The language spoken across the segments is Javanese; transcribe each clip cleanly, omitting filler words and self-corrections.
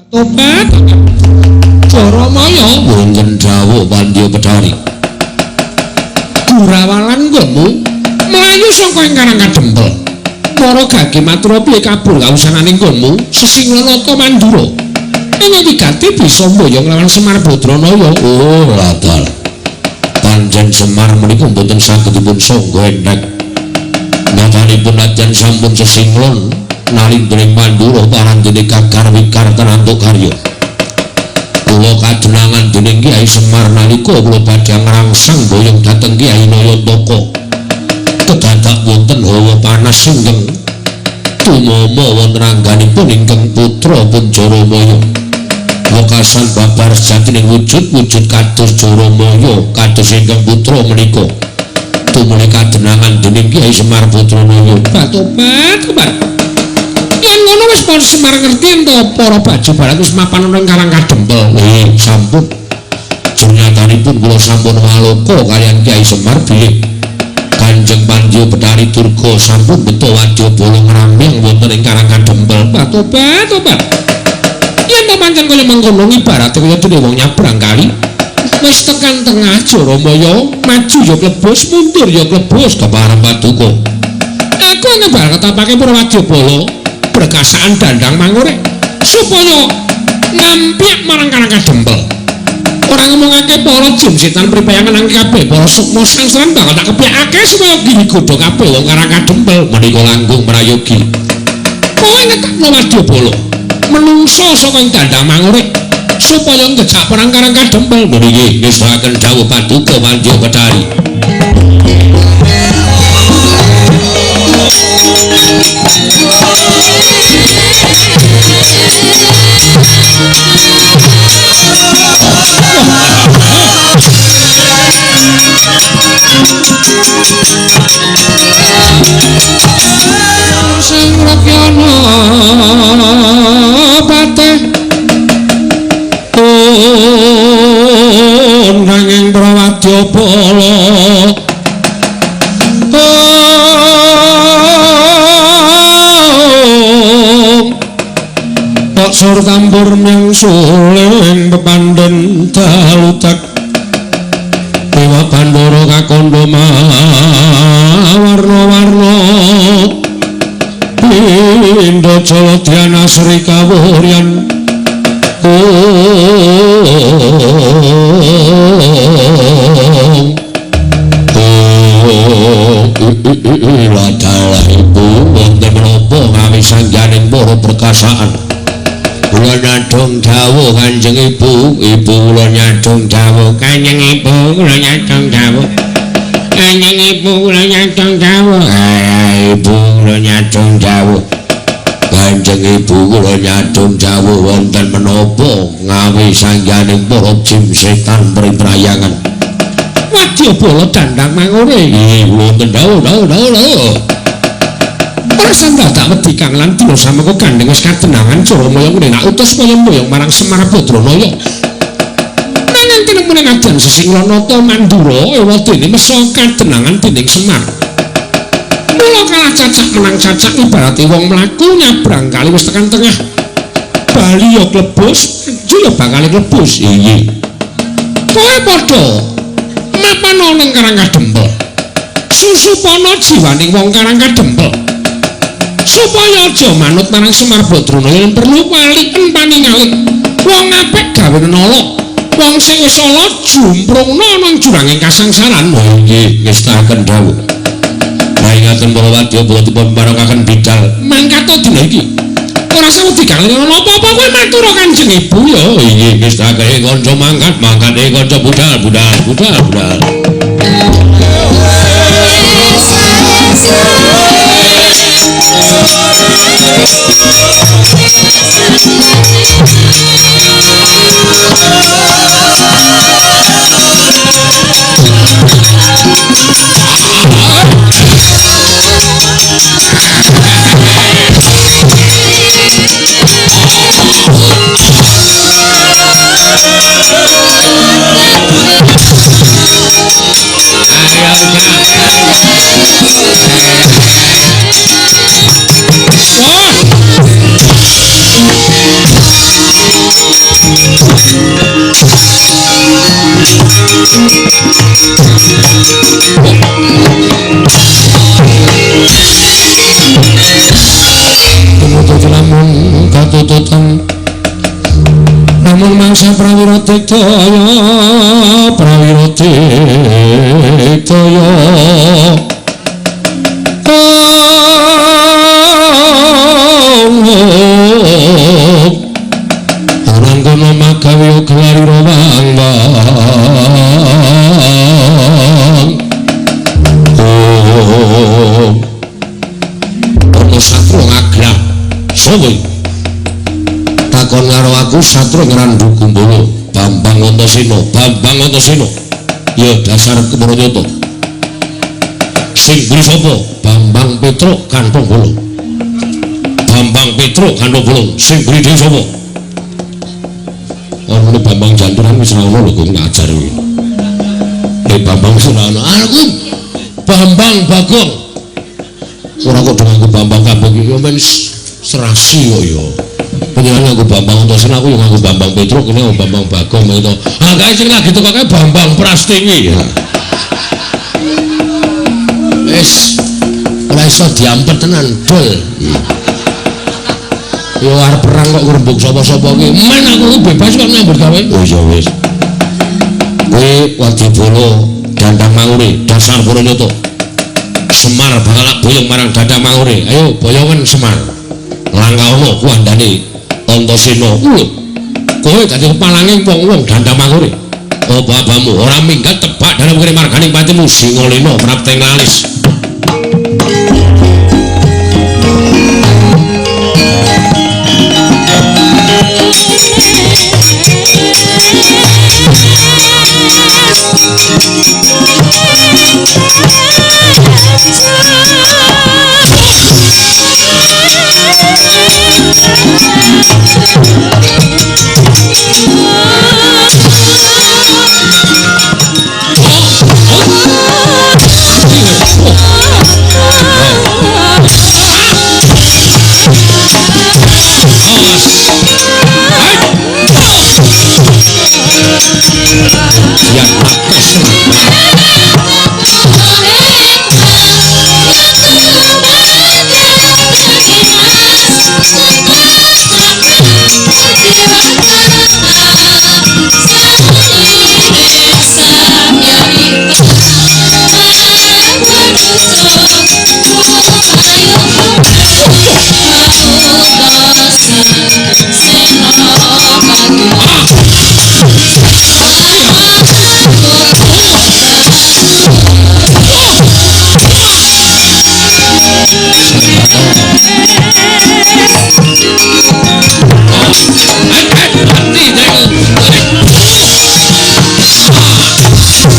Tobat Jaramaya wonten dawuh Pandya Bedari. Gurawalan nggonmu mlayu saka ing Karang Kadempel. Para gage matur piye kabur kausanane nggonmu Sesinglanata Mandura. Ing wigati bisa mboyong lawan Semar Badranaya. Oh, latar. Pancen Semar menika mboten saged dipun sangga endhek. Nyatanipun nadyan sampun sesinglon nalindring Mandura parandene kagar wikar tenantuk karya. Kula kadenangan dening Kyai Semar nalika kula badhe ngrangsang boyong dhateng Kyai Nayantaka. Kedadak wonten hawa panas ingkang tumama wonten angganipun ingkang putra pun Jaramaya. Wekasan babar sejatining wujud-wujud kados Jaramaya kados ingkang putra menika. Tumuli kadenangan dening Kyai Semar Badranaya. Tobat, tobat. Yen ngono wis para Semar ngerti ento para baju barang wis mapan ana ing Karang Kadempel. Nggih, sampun. Sunyatanipun kula sampun waloka kaliyan Kyai Semar bilih Kanjeng Pandya Betari Durga sampun beto wadyabala ngramyang wonten ing Karang Kadempel. Tobat, tobat. Yen to pancen kaya mengkono ibarate kaya dene wong nyabrang kali. Wis tekan tengah Jaramaya, maju ya klebus, mundur ya klebus kepareng paduka. Aku ngembar ketapake para wadyabala berkasaan dandang mangure supaya ngampyak marang Karang Kadempel. Ora ngomongake para jin setan pripayangan nang kabeh para sukma sangsaran bakal tak kepyakake supaya gini godho kabeh wong Karang Kadempel menika langkung prayogi. Kowe ngetakno wadyabala menungso saka ing dandang mangure supaya ngejak perang Karang Kadempel. Nggih, ngestakaken dawuh paduka Pandya Betari. Sing rakyana pateh nanging prawadyabala kok sur tambur myang suling pepandhen dalutek dewa Bandara kakondo mawarna-warna pindha jaladyana Sri Kawuryan. Ladalah ibu wonten menapa ngawi sangganing para perkasaan. Kula nyadong dawuh Kanjeng Ibu, ibu kula nyadong dawuh Kanjeng Ibu, kula nyadong dawuh Kanjeng Ibu, kula nyadong dawuh Ibu kula nyadong dawuh Kanjeng Ibu kula nyadong dawuh wonten menapa ngawi sangganing para jin setan priprayangan. Wadyabala dandang mangure. Nggih, wonten dawuh dawuh dawuh dawuh. Ora sambal tak wedi kang lan dina samengko gandeng wis kadenangan Jaramaya ngene nak utus moyong-moyong marang Semar Badranaya. Nanging tinemune kadang Sesinglanata Mandura ewadene mesa kadenangan dening Semar. Mula kalah cacak menang cacak ibarate wong mlaku nyabrang kali wis tekan tengah. Bali ya klebus, maju ya bakal klebus. Iya. Kowe padha mapan ana ing Karang Kadempel. Susupana jiwaning wong Karang Kadempel. Supaya aja manut marang Semar Badranaya yen perlu waliken paningalik. Wong apik gawe nala, wong sing wis ala jumprungna ana ing juranging kasangsaran. Oh nggih, ngestakaken dawuh. Nah ingaten para wadyabala dipun parengaken bidal mangkat dina iki. Ora sawedi kang ana apa-apa kowe matur Kanjeng Ibu ya. Nggih, ngestakaken kanca mangkat, mangkate kanca budal, budal, budal, budal. Ayo. marang saprawira digdaya, prawira digdaya. Orang kono magawe gelarira wang-wang. Ana satru ngaglah. Sapa iki? Takon karo aku satru Ngrandu Gumbala, Bambang Antasena, Bambang Antasena. Ya dasar kepranyata. Sing mburi sapa? Bambang Petruk Kantong Bolong. Bambang Petruk Kantong Bolong. Sing mburi dhewe sapa? Ono Bambang Janturan wis ora ono lho kok ngajar kuwi. Nek Bambang wis ora ono. Aku Bambang Bagong. Ora kok nganggo Bambang kabeh iki men serasi kok ya. Panjenengan nganggo Bambang Antasena, aku yo nganggo Bambang Petruk, kene nganggo Bambang Bagong gitu. Ah kae sing lagi teko kae Bambang Prastiwi. Wis ora iso diampet tenan dol. Yo arep perang kok ngrembug sapa-sapa ki. Men aku bebas kok nyambut gawe. Oh ya wis. Kowe wadibala Dandang Mangure, dasar Puranyata. Semar bakal tak boyong marang Dandang Mangure. Ayo boyongen Semar. Langkaono kuwandane Antasena. Lho. Kowe dadi kepalange wong-wong Dandang Mangure. Apa abamu ora minggat tebak dalem kene marganing patimu Singalena prapteng lalis.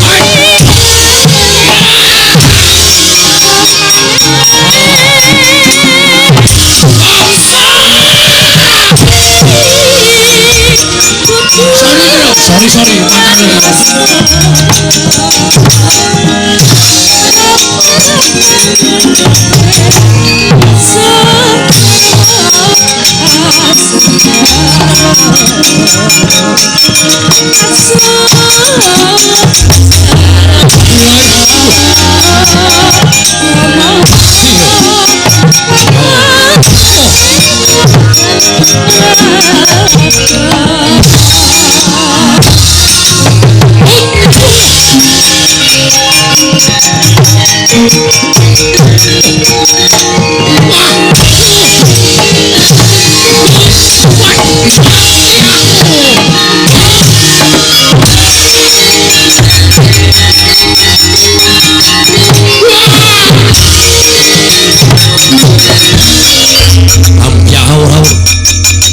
Sorry,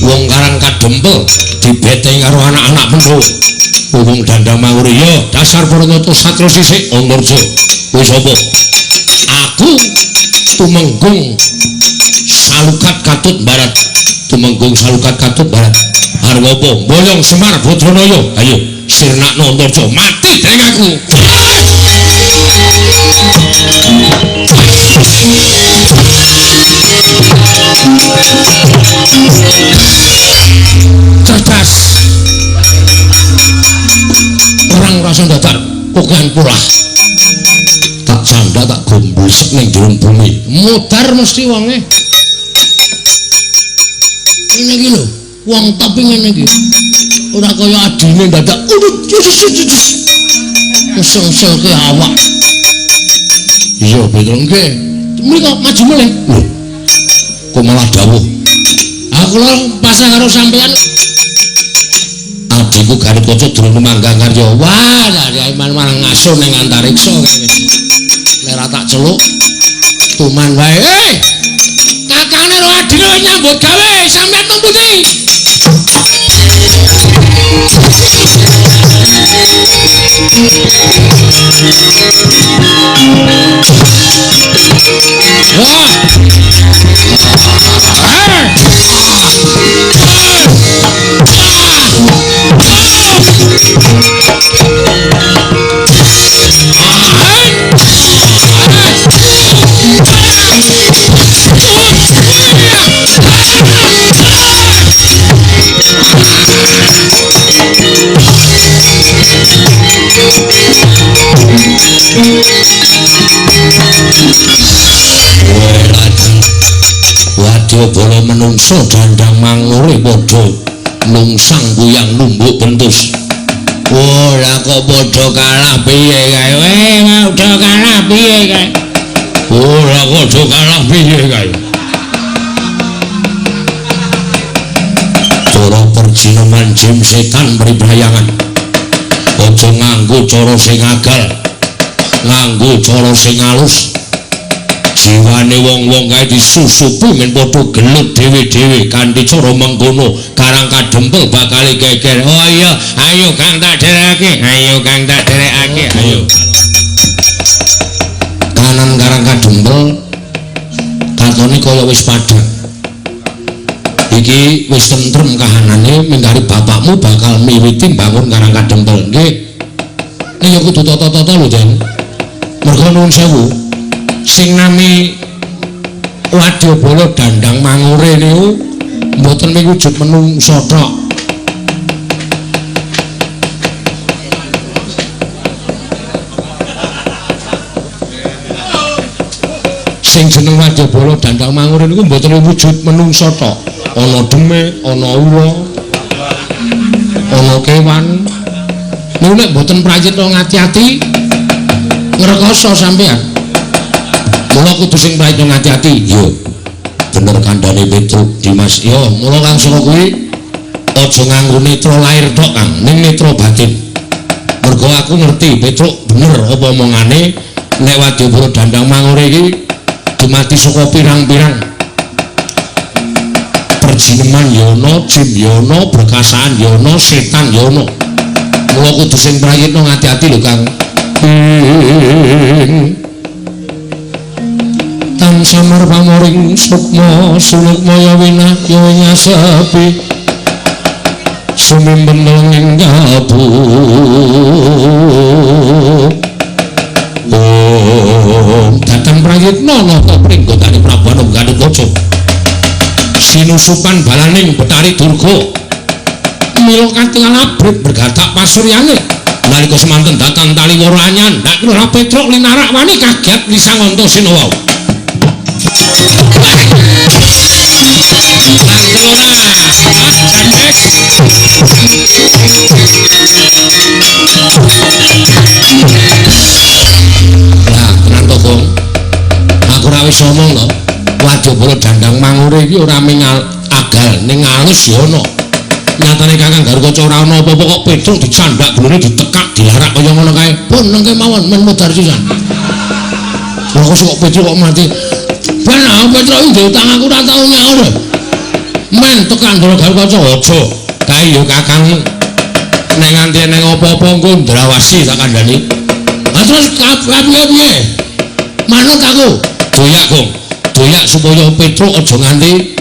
wong karang kadempel dibeteng karo anak-anak Pandhawa. Wong Dandang Mangure ya dasar Puranyata satria sisik Antarja. Kowe sapa? Aku Tumenggung Salukat Katut Barat. Tumenggung Salukat Katut Barat. Arep apa? Boyong Semar Badranaya. Ayo sirnakno Antarja mati dening aku. Cerdas. Orang rasa datar kokean polah. Tak canda tak gombol ning jero bumi. Mudar mesti wonge. Ngene iki lho, wong top ngene iki. Ora kaya adine dadak urut. Kesel-selke awak. Iya, Petruk nggih. Mriko maju mulih. Lho. Kok malah dawuh? Aku lho pasrah karo sampean. Adikku Gatot Kaca durung manggang karya. Wah, lah malah ngaso ning antariksa kae. Nek ora tak celuk tuman wae. Kakane karo adine nyambut gawe, sampean nang pundi? Wah. Wadyabala menungso dandang mangure padha nungsang buyang numbuk bentus. Ora kok padha kalah piye kae? Padha kalah piye kae? Ora padha kalah piye kae? Cara perjineman jim setan pribrayangan. Aja nganggo cara sing agal, nganggo cara sing alus. Jiwane wong-wong kae disusupi men padha gelut dhewe-dhewe kanthi cara mengkono karang kadempel bakal geger. Oh iya, ayo Kang tak derekake, ayo Kang tak derekake, ayo. Kanan karang kadempel katone kaya wis padhang. Iki wis tentrem kahanane mingkari bapakmu bakal miwiti mbangun karang kadempel. Nggih. Nek ya kudu tata-tata lho, Den. Mergo nuwun sewu. Sing nami Wadyabala dandang mangure niku mboten mung wujud menungsa tok. Sing jeneng Wadyabala dandang mangure niku mboten wujud menungsa tok. Ana demit, ana ula, ana kewan. Niku nek mboten prayitna ngati-ati ngrekoso sampean. Mula kudu sing prayitna ngati-ati. Yo. Bener kandhane Petruk Dimas. Yo, mula kang saka kuwi aja nganggo netra lahir tok, Kang, ning netra batin. Mergo aku ngerti Petruk bener apa omongane nek Wadyabala dandang mangure iki dumadi saka pirang-pirang perjineman ya ana, jim ya ana, berkasaan ya ana, setan ya ana. Mula kudu sing prayitna ngati-ati lho, Kang. Tan samar pamoring sukma sulukmaya winakya nyasepi sumimben ing kalbu. Om datang prayitna nata pringgotane Prabu Anom Gatotkaca sinusupan balaning Betari Durga mila katingal abrit bergatak pasuryane nalika semanten datang taliwara anyan ndak kira Petruk linarak wani kaget lisang Antasena wau. Lah tenan to, Gong. Aku ora wis omong to. Wadyabala dandang mangure iki ora mung agal ning alus ya ana. Nyatane Kakang Garukaca ora ana apa-apa kok Petruk dicandak gelune ditekak dilarak kaya ngono kae. Pun nengke mawon men mudhar sisan. Lah kok Petruk kok mati. Ben Petruk iki utang aku ora tau nyaur. Men tekan Ndara Garukaca aja. Kae ya Kakang nek nganti eneng apa-apa engko ndrawasi tak kandhani. Lah terus piye-piye? Manut aku. Doyak, Gong. Doyak supaya Petruk aja nganti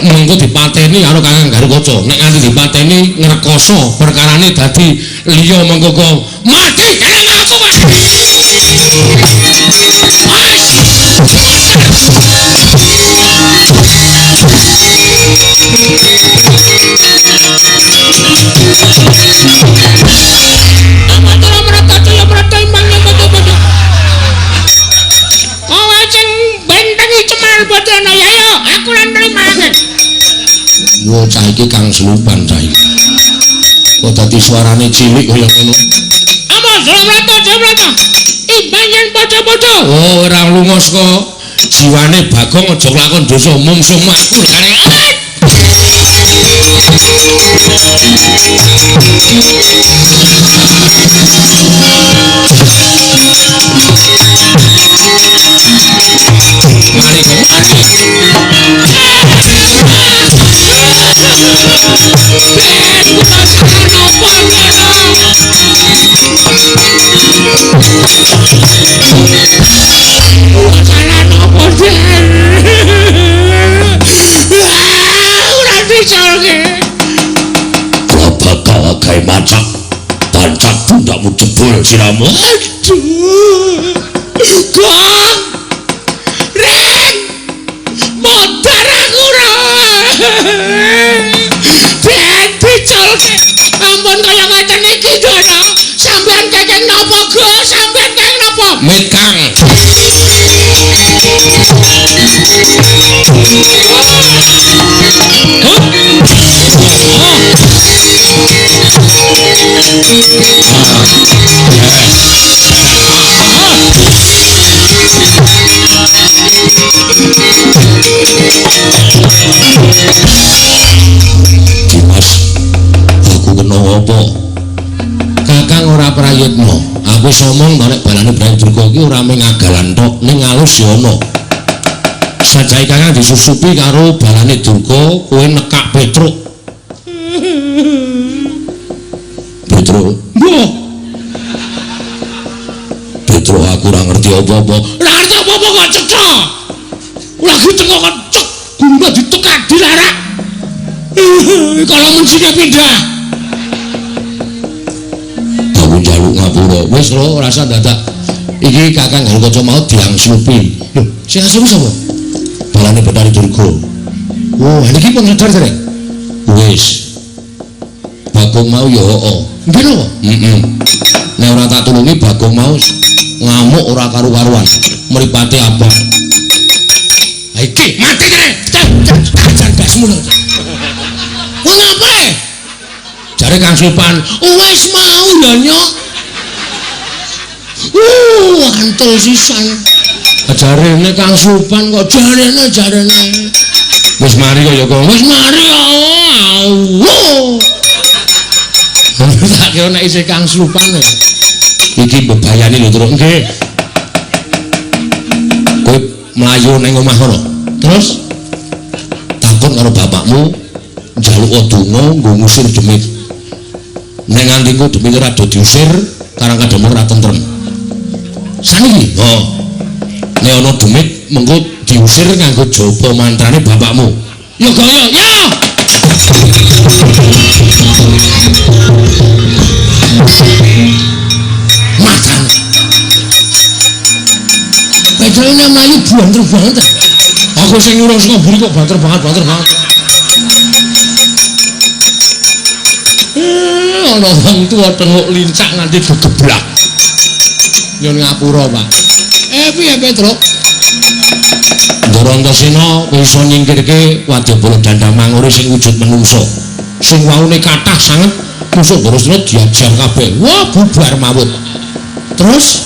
mengko dipateni karo Kakang Garukaca. Nek nganti dipateni ngrekoso perkarane dadi liya mengko kok mati kene aku mati. Kowe sing bentengi Cemar Badrana ya ayo aku lan nrimake. Wo cah iki kang selupan cah iki. Kok dadi suarane cilik kaya ngono. Ama Jlamrata, Jlamrata. Imbang yen padha-padha. Oh, ora lunga saka jiwane Bagong aja lakon dosa mungsuhmu aku kare. Mari mari. Bakal gawe macak pancak pundakmu jebol siramu. Aduh. Gong. Reng. Modar aku ora. Ben diculke. Ampun kaya ngoten iki, Dono. Sampeyan kekeng napa, Go? Sampeyan kekeng napa? Mit Kang. Dimas, aku kena apa? Kakang ora prayitna. Aku wis omong to nek balane Brang Durga iki ora mung agalan tok, ning alus ya ana. Sajae kakang disusupi karo balane Durga, kowe nekak Petruk. Petruk, mbah. Petruk aku ora ngerti apa-apa. Ora ngerti apa-apa kok cetha. Lagi teko kok cek, gurune ditekak dilarak. Kalau mencine pindah. Aku njaluk ngapura. Wis lho, rasa dadak. Iki Kakang Garukaca mau diangslupi. Lho, sing asli sapa? Balane Bathari Durga. Oh, niki pun sadar jare. Wis. Bagong mau ya heeh. Nggih napa? Heeh. Nek ora tak tulungi Bagong mau ngamuk ora karu-karuan. Mripate abang. Ha iki mati kene. Jan gasmu lho. Wong apa? Jare Kang Supan, wis mau ya nyok. Antul sisan. Jarene Kang Supan kok jarene jarene. Wis mari kaya kok. Wis mari oh. Tak kira nek isih Kang Supan. Iki bebayani lho, Truk. Nggih. Kowe mlayu ning omah kono. Terus takon karo bapakmu njaluk donga nggo ngusir demit. Nek nganti engko demit ora do diusir, karang kadhemur ora tentrem. Saniki, oh. Nek ana demit mengko diusir nganggo japa mantrane bapakmu. Ya gaya, ya. Matane. Petrone mlayu banter banget. Aku sing nyuruh saka mburi kok banter banget, banter banget. Ana wong tuwa tenguk lincak nganti gegeblak. Nyun ngapura, Pak. Piye Petruk? Ndara Antasena kowe iso nyingkirke wadyabala Dandamanguri sing wujud menungsa. Sing waune kathah sanget musuh Ndorosena diajar kabeh. Wah, bubar mawut. Terus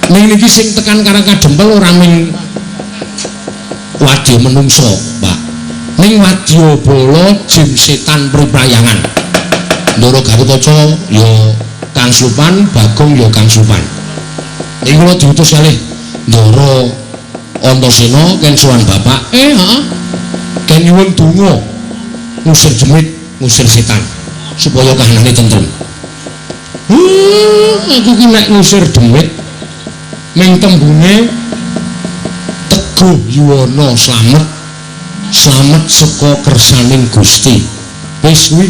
ning niki sing tekan Karang Kadempel ora ming wadya menungsa, Pak. Ning wadyabala jim setan priprayangan. Ndara Garukaca ya Kang Supan, Bagong ya Kang Supan. Iki kula diutus kalih Ndara Antasena ken sowan bapak. Heeh. Ken nyuwun donga ngusir demit, ngusir setan supaya kahanane tentrem. Aku ki nek ngusir demit ming tembunge teguh yuwana slamet, slamet saka kersaning Gusti. Wis kuwi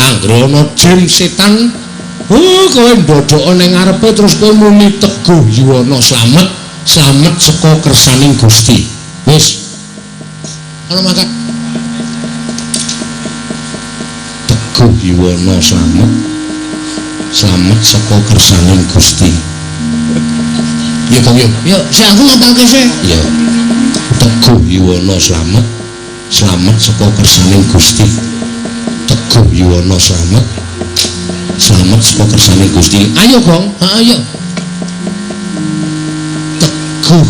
anggere ana jim setan, kowe ndodhoke ning ngarepe terus kowe muni teguh yuwana slamet, slamet saka kersaning Gusti. Wis. Ana mangkat. Teguh yuwana slamet, slamet saka kersaning Gusti. Ya Kang yo. Yo, sik aku ngapalke sik. Ya. Teguh yuwana slamet, slamet saka kersaning Gusti. Teguh Teguh Yuwana slamet. Slamet saka kersane Gusti. Ayo, Gong. Ayo. Teguh.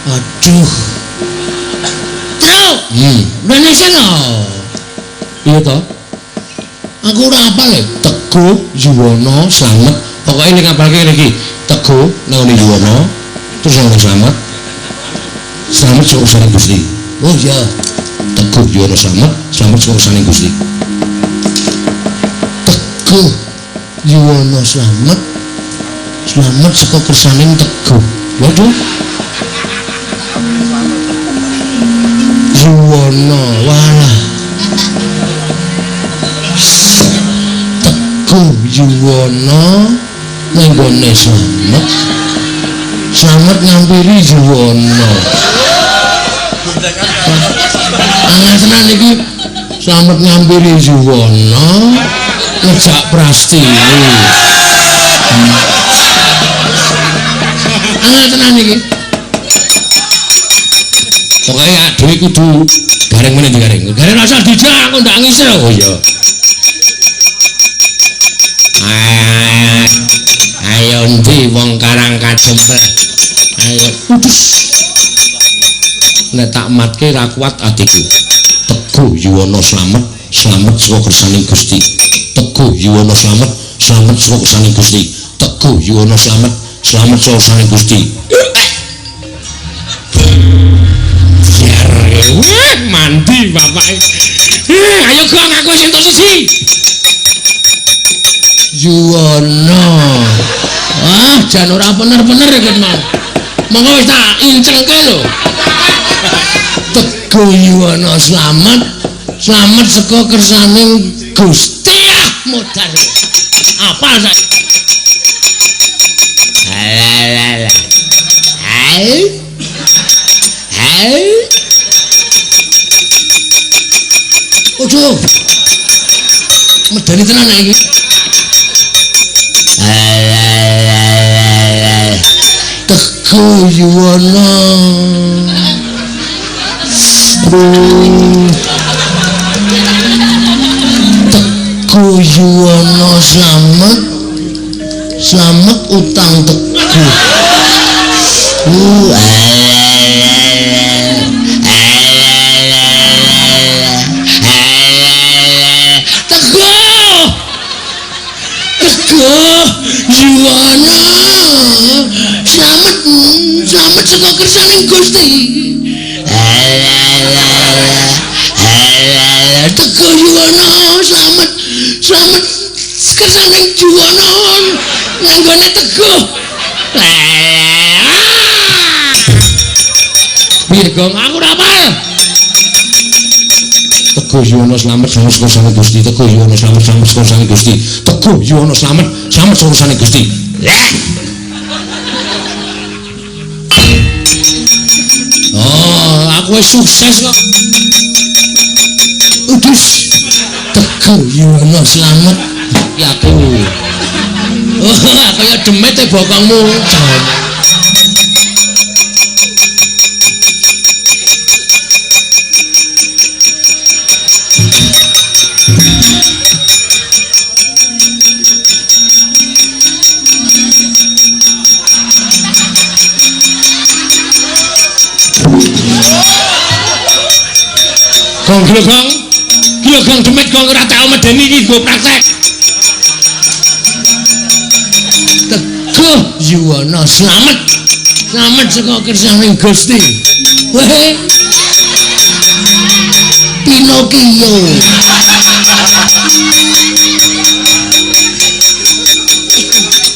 Aduh. Truk. Rene sing. Piye to? Aku ora hafal lho. Teguh Yuwana slamet. Pokoke ning ngapalke ngene iki. Teguh nang ngene Yuwana, terus nang slamet. Slamet saka kersane Gusti. Oh iya. Teguh Yuwana slamet, slamet saka kersane Gusti. Teguh Yuwana slamet, slamet saka kersane Teguh. Waduh. Yuwana walah. Teguh Yuwana nang gone slamet. Slamet ngampiri Yuwana. Angel tenan iki. Slamet ngampiri Yuwana ngejak Prastiwi. Angel tenan iki. Pokoke dhewe kudu gareng meneh digareng. Gareng rasa dijak aku ndak ngisir. Oh iya. Ayo endi wong Karang Kajempel. Ayo. Udus. Nek tak matke ra kuat atiku. Teguh Yuwana slamet, slamet saka kersane Gusti. Teguh Yuwana slamet, slamet saka kersane Gusti. Teguh Yuwana slamet, slamet saka kersane Gusti. Wah, mandi bapake. Ayo Gong, aku wis entuk siji. Yuwana. Ah, jan ora bener-bener iki mau. Monggo wis tak incengke lho. Teguh Yuwana slamet, slamet saka kersane Gusti. Ah, modar. Apal saiki. Alah. Hai. Hai. Aduh. Medeni tenan iki. Teguh Yuwana. Teguh Yuwana slamet, slamet utang Teguh. Teguh, Teguh Yuwana slamet, slamet saka kersane Gusti. Teguh Yuwana slamet, slamet kersane Yuwana nang gone Teguh. Piye Gong, aku ora apal. Teguh Yuwana slamet, slamet saka kersane Gusti. Teguh Yuwana slamet, slamet saka kersane Gusti. Teguh Yuwana slamet, slamet saka kersane Gusti. Oh, aku wis sukses kok. Udus. Teguh Yuwana slamet iki aku. Oh, kaya demit e bokongmu. Gong, gila gong. Gila gong demit gong ora tau medeni iki nggo praktek. Teguh Yuwana slamet, slamet saka kersane Gusti. Weh. Pinocchio.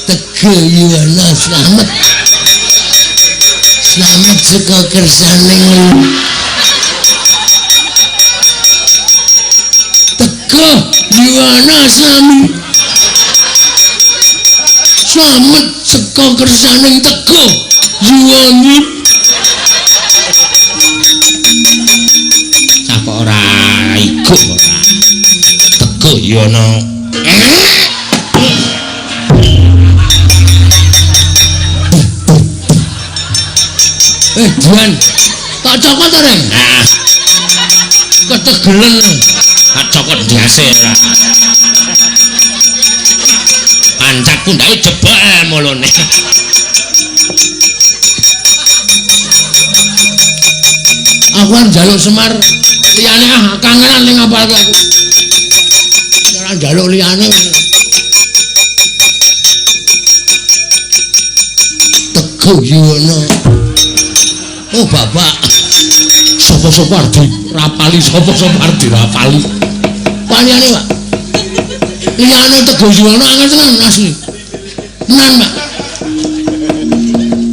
Teguh Yuwana slamet, slamet saka kersane Teguh Yuwana slamet, slamet saka kersane Teguh Yuwana. Cah kok ora ikut ora. Teguh Yuwana. Dian, tak cokot to, Reng? Nah. Kok Tegelen. Cokot ndase ora. Pancak pundhake jebol mulune. Aku kan njaluk Semar liyane ah kangenan ning apalku aku. Ora njaluk liyane. Teguh Yuwono. Oh bapak, sapa-sapa arep dirapali, sapa-sapa arep dirapali. Liyane, Pak. Liyane Teguh Yuwono angel tenan asli. Tenan, Pak.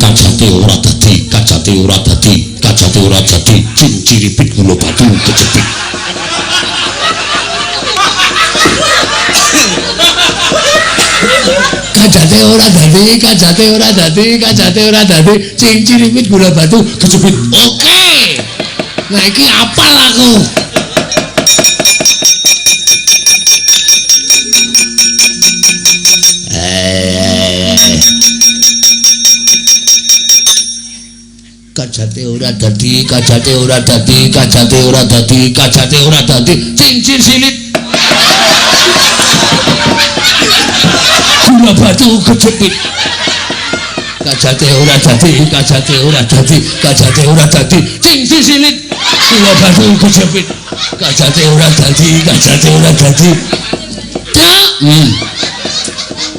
Kajate ora dadi, kajate ora dadi, kajate ora dadi, cinciripit gula batu kejepit. Kajate ora dadi, kajate ora dadi, kajate ora dadi, cinciripit gula batu kejepit. Oke. Nah iki apal aku. Kajate ora dadi, kajate ora dadi, kajate ora dadi, kajate ora dadi, cincin silit. Gula batu kejepit. Kajate ora dadi, kajate ora dadi, kajate ora dadi, cincin silit. Gula batu kejepit. Kajate ora dadi, kajate ora dadi. Cak.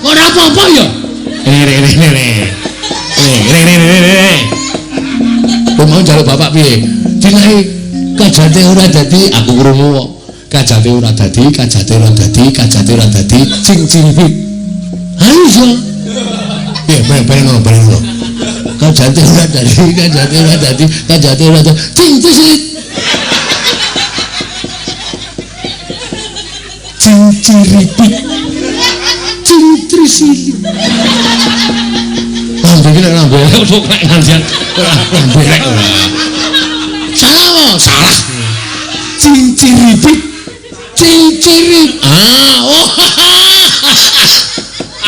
Ora apa-apa ya. Re re re re. Re re re re re. Kowe mau njaluk bapak piye? Dinae kajate ora dadi, aku krungu kok. Kajate ora dadi, kajate ora dadi, kajate ora dadi, cincin. Ayo iso. Piye ben ngono, ben ngono. Kajate ora dadi, kajate ora dadi, kajate ora dadi, cincin. Cinciripit. Cintrisilit. Lambe iki nek lambe kok nek ngandian lambe rek ora. Salah kok, salah. Cinciripit. Cincirip. Ah, oh.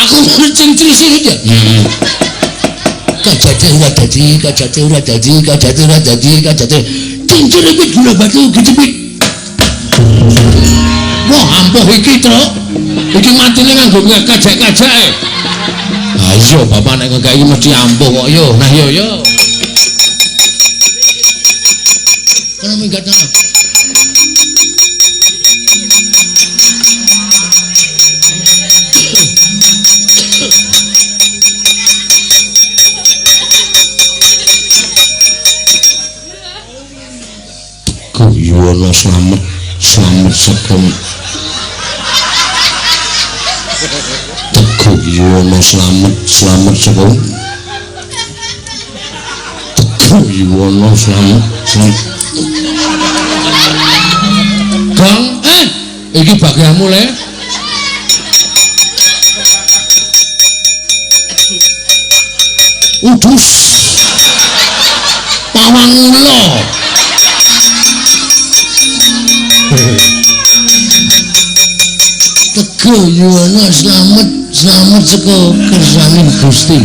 Aku cincirisilit ya. Kajate ora dadi, kajate ora dadi, kajate ora dadi, kajate. Cinciripit gula batu kejepit. Wah, ampuh iki, Truk. Iki matine nganggo kajak-kajake. Ha iya, bapak nek ngekeki mesti ampuh kok yo. Nah yo yo. Kono minggat nang. Teguh Yuwono slamet, slamet saka Teguh Yuwono slamet, slamet saka Teguh Yuwono slamet, slamet. Gong, iki bagianmu le. Udus. Pawang ula. Teguh Yuwono slamet, slamet saka kersane Gusti.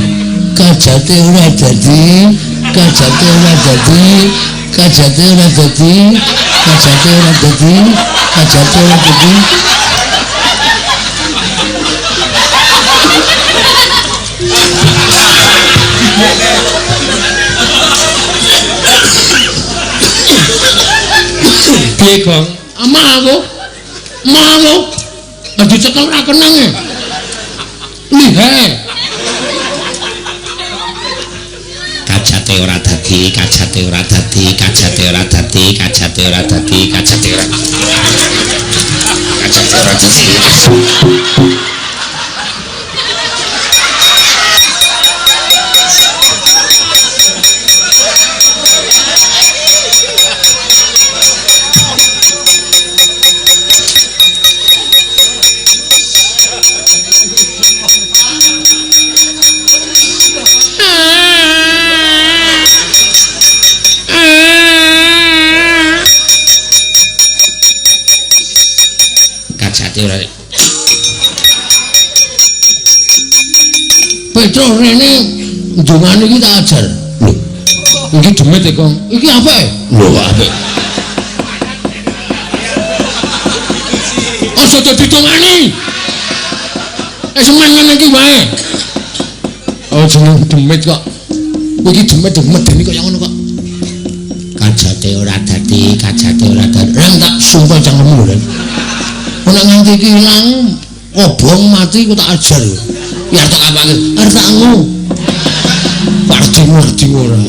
Kajate ora dadi, kajate ora dadi, kajate ora dadi, kajate ora dadi, kajate ora dadi. Piye, Gong? Amah aku. Amah aku. Dicekel ora kenang e. Lihe. Kajate ora dadi, kajate ora dadi, kajate ora dadi, kajate ora dadi, kajate ora. Kajate ora dadi. Petro rene ndongane iki tak ajar. Lho, iki demit e, Kong. Iki apik? Lho, apik. Aja ditungani. Semen ngene iki wae. Oh jeneng demit kok. Iki demit medeni kaya ngono kok. Kajate ora dadi, kajate ora dadi. Reng tak sumpah cangkemmu lho, Reng. Nek nganti iki ilang, kobong mati ku tak ajar. Ya tak apake? Arep tak ngu. Pardi-mardi ora.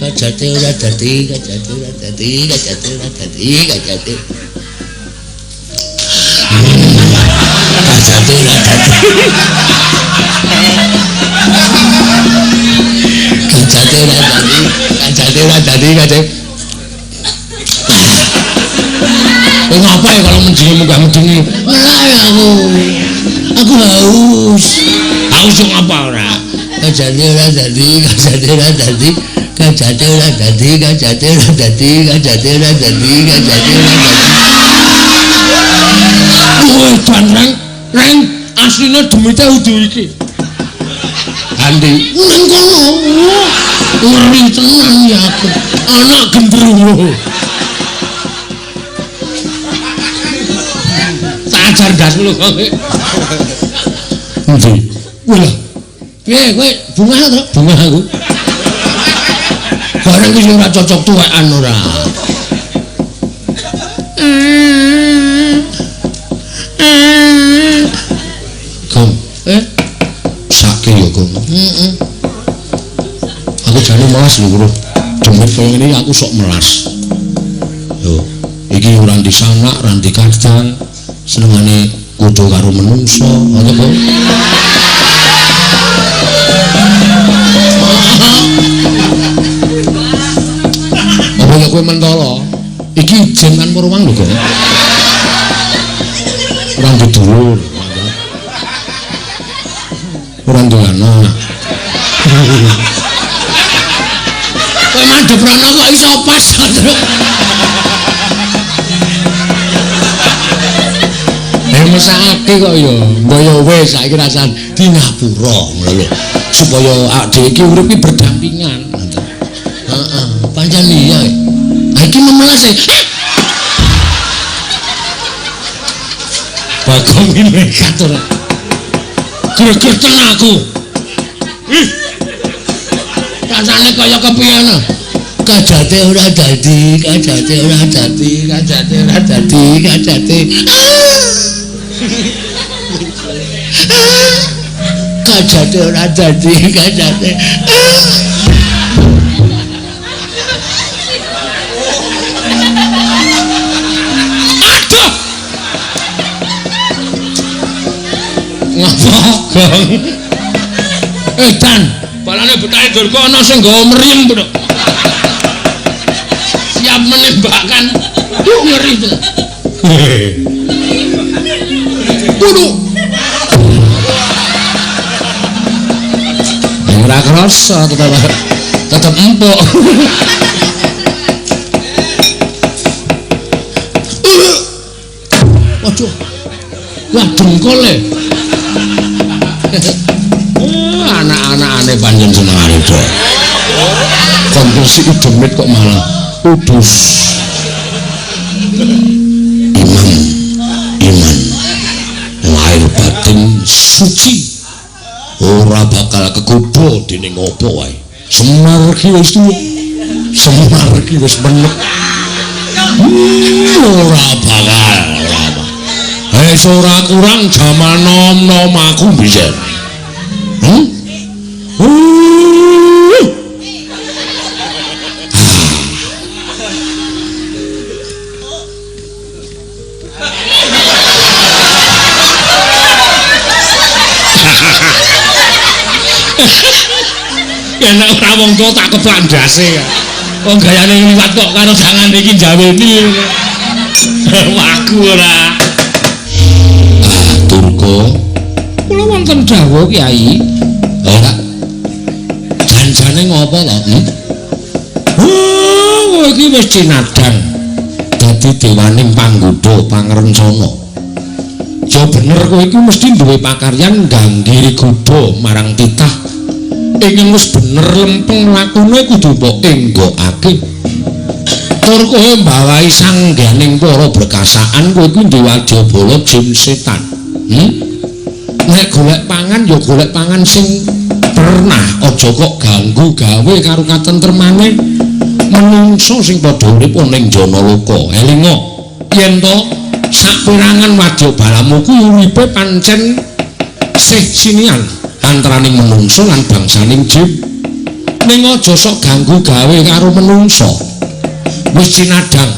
Kajate ora dadi, kajate ora dadi, kajate ora dadi, kajate. Kajate ora dadi. Kajate ora dadi, kajate ora dadi, kajate. Kowe ngapa ya kalau menjingi munggah medeni? Ngelak aku. Aku haus. Haus yo ngapa ora? Kajate ora dadi, kajate ora dadi, kajate ora dadi, kajate ora dadi, kajate ora dadi, kajate ora dadi. Wah, jan reng, reng asline demite udu iki. Andi, nang kono. Ngeri tenan ya aku. Anak gendruwo. Tak ajar ndasmu lho kok. Endi? Wah lah. Piye kowe bungah to? Bungah aku. Bareng iki ora cocok tuwekan ora. Gong. Sake ya, Gong. Heeh. Aku jane melas lho, Bro. Demit kaya ngene aku sok melas. Yo, iki ora ndi sanak, ora ndi kadang. Senengane kudu karo menungso, ngono kok. Apa ya kowe mentolo? Iki ijen kan Purwang lho, Gong. Ora ndi dulur. Ora duwe anak. Kowe madhep rono kok iso pas, Truk. Mesake kok ya, mbok ya wis saiki rasan di ngapura ngono lho. Supaya awake dhewe iki urip iki berdampingan. Heeh, pancen iya. Ha iki memelas e. Bagong iki nekat ora. Gregeten aku. Ih. Rasane kaya kepiye ngono. Kajate ora dadi, kajate ora dadi, kajate ora dadi, kajate. Kajate ora dadi, kajate. Aduh. Ngapa, Gong? Dan, balane Betari Durga ana sing nggawa mriyem, Bro. Siap menembakkan. Ngeri to. Waduh. Ora krasa tetep empuk. Waduh. Wah, dengkul e. Anak-anakane pancen senengane do. Kon resiki demit kok malah udus. Iman, iman. Lahir batin suci. Ora bakal kegodha dening apa wae. Semar ki wis tuwa. Semar ki wis menek. Ora bakal, ora bakal. Wis ora kurang jaman nom-nom aku biyen. Ya nek ora wong tuwa tak keplak ndase. Wong gayane liwat kok karo jangane iki jaweni. Waku ora. Ah, Durga. Kula wonten dawuh Kyai. Ora. Janjane ngopo to? Oh, iki wis cinadang dadi dewaning panggoda pangrencana. Ya bener kowe iki mesti duwe pakaryan ngganggiri godha marang titah. Ingkang wis bener lempeng lakune kudu mbok enggokake. Tur kowe mbawahi sangganing para berkasaan kowe kuwi duwe wadyabala jin setan. Nek golek pangan ya golek pangan sing pernah, aja kok ganggu gawe karo katentremane menungso sing padha urip ning Janaloka. Elinga yen to saperangan wadyabalamu kuwi uripe pancen sih sinian antaraning menungso lan bangsaning jin. Ning aja sok ganggu gawe karo menungso. Wis cinadhang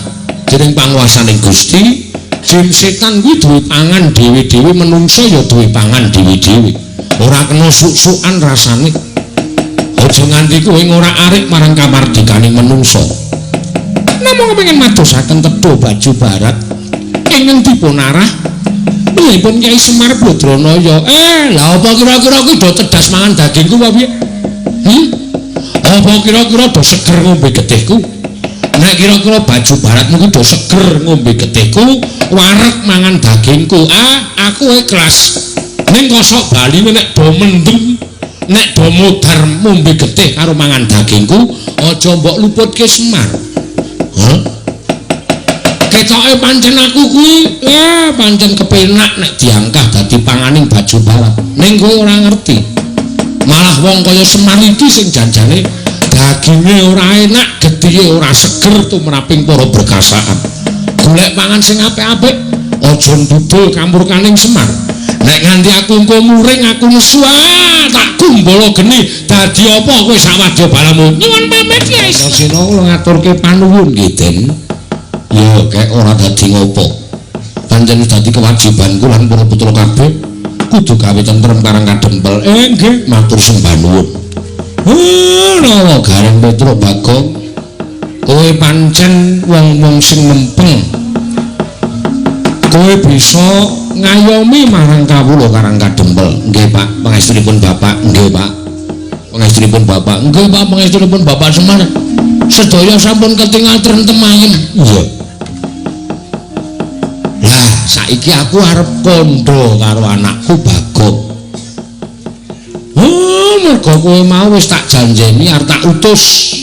dening panguwasaning Gusti, jin setan kuwi duwe pangan dhewe-dhewe, menungso ya duwe pangan dhewe-dhewe. Ora kena suk-sukan rasane. Aja nganti kowe ngorak-arik marang kamardikaning menungso. Namung kepengin madosaken tedha baju barat ing ngendi pun arah pun Kyai Semar Badranaya. Lah apa kira-kira kuwi do tedas mangan dagingku apa piye? Apa kira-kira do seger ngombe getihku? Nek kira-kira baju baratmu kuwi do seger ngombe getihku, wareg mangan dagingku. Aku ikhlas. Ning kosok baline nek do mendem, nek do modar ngombe getih karo mangan dagingku, aja mbok luputke Semar. Ketoke pancen aku kuwi, pancen kepenak nek diangkah dadi panganing baju barat. Ning kowe ora ngerti. Malah wong kaya Semar iki sing janjane daginge ora enak, gethihe ora seger tumraping para berkasaan. Golek pangan sing apik-apik, aja ndudul kamurkaning Semar. Nek nganti aku engko muring, aku nesu, tak kumbala geni. Dadi apa kowe sak wadyabalamu? Nyuwun pamit, Kyai. Sena kula ngaturke panuwun nggih, Den. Ya kek ora dadi ngopo. Pancen dadi kewajibanku lan para putra kabeh kudu gawe tentrem karang kadempel. Nggih, matur sembah nuwun. Nawa Gareng Petruk Bagong, kowe pancen wong-wong sing mempeng. Kowe bisa ngayomi marang kawula karang kadempel. Nggih, Pak, pangestunipun Bapak. Nggih, Pak. Pangestunipun Bapak. Nggih, Pak, pangestunipun Bapak Semar. Sedaya sampun ketingal trentem ayem. Iya. Lah, saiki aku arep kandha karo anakku Bagong. Mergo kowe mau wis tak janjeni arep tak utus.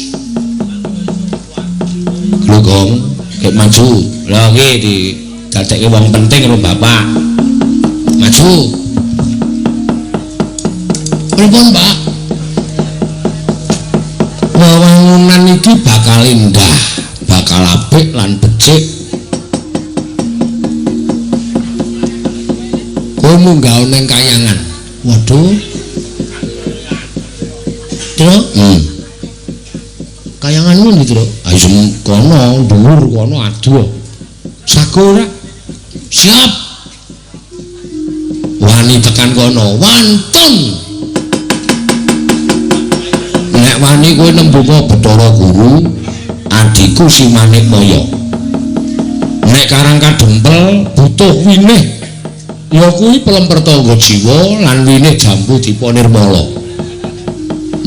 Lho, Gong, gek maju. Lha iki didadekke wong penting karo bapak. Maju. Pripun, Pak? Wewangunan iki bakal indah, bakal apik lan becik. Kowe munggah ning kayangan. Waduh. Truk? Kayangan ngono iki, Truk. Ayo kono, dhuwur kono adoh. Sago ora? Siap. Wani tekan kono, wantun. Nek wani kowe nembunga Bathara Guru, adhiku si Manikmaya. Nek Karang Kadempel butuh winih, ya kuwi pelem pertangga jiwa lan winih jambu dipa nirmala.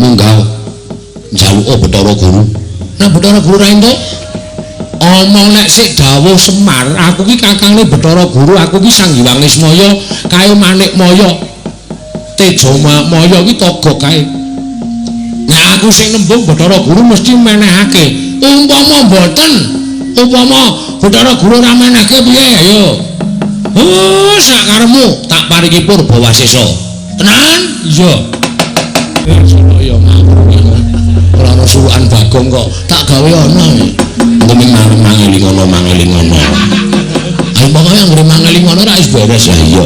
Munggah njaluka Bathara Guru. Nek Bathara Guru ra entuk, omong nek sik dawuh Semar, aku ki kakangne Bathara Guru, aku ki Sang Hyang Ismaya, kae Manikmaya. Teja Maya ki togok kae. Nek aku sing nembung Bathara Guru mesti menehake. Umpama mboten, umpama Bathara Guru ora menehke piye ayo. Sakaremu tak paringi purba wasesa. Tenan? Iya. Ya ngawur. Ora ana suruhan Bagong kok tak gawe ana. Mending mangeling ngono mangeling ngono. Ayo pokoke anggere mangeling ngono ra wis beres ya iya.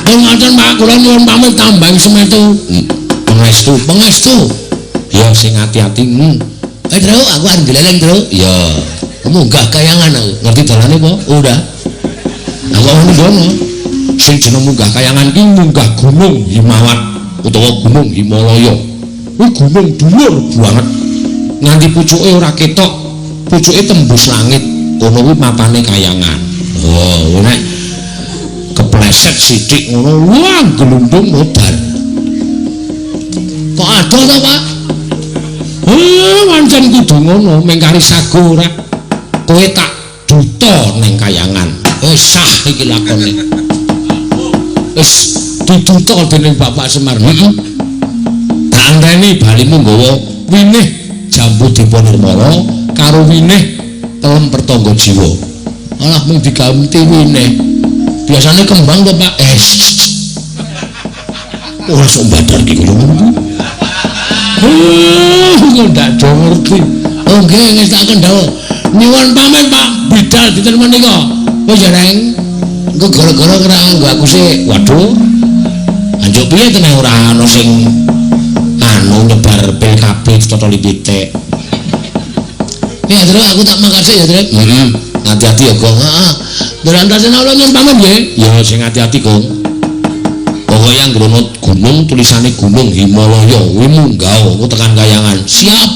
Ngoten Pak, kula nyuwun pamit tambang semetu. Pangestu, pangestu. Ya sing ati-ati. Truk, aku arep ndeleng, Truk. Ya. Munggah kayangan aku. Ngerti dalane apa? Ora. Aku ora ngono. Sing jeneng munggah kayangan ki munggah gunung Himawat utawa gunung Himalaya. Kuwi gunung dhuwur banget. Nganti pucuke ora ketok, pucuke tembus langit. Kono kuwi mapane kayangan. Oh, nek kepleset sithik ngono, wah glundung modar. Kok adoh to, Pak? Wancen kudu ngono, mengkari sago ora. Kowe tak duta ning kayangan. Wis sah iki lakone. Wis diduta dening Bapak Semar. Heeh. Tak anteni balimu nggawa winih jambu Dipa Nirmala Karo winih pelem pertangga jiwa. Alah mung diganti winih. Biasane kembang to, Pak. Ora sok mbadar ki ngono kuwi. Kok ndak do ngerti. Oh nggih, ngestaken dawuh. Nyuwun pamit, Pak. Bidal dinten menika. Wis ya, Reng. Engko gara-gara ora nganggo aku sik. Waduh. Anjuk piye teneh ora ana sing anu nyebar PKB totoli pitik. Ya, Truk, aku tak makasih ya, Truk. Heeh. Hati-hati ya, Gong. Heeh. Ndurantasena kula nyuwun pamit nggih. Ya sing hati-hati, Gong. Pokoke anggere ana gunung tulisane Gunung Himalaya kuwi munggah aku tekan kayangan. Siap.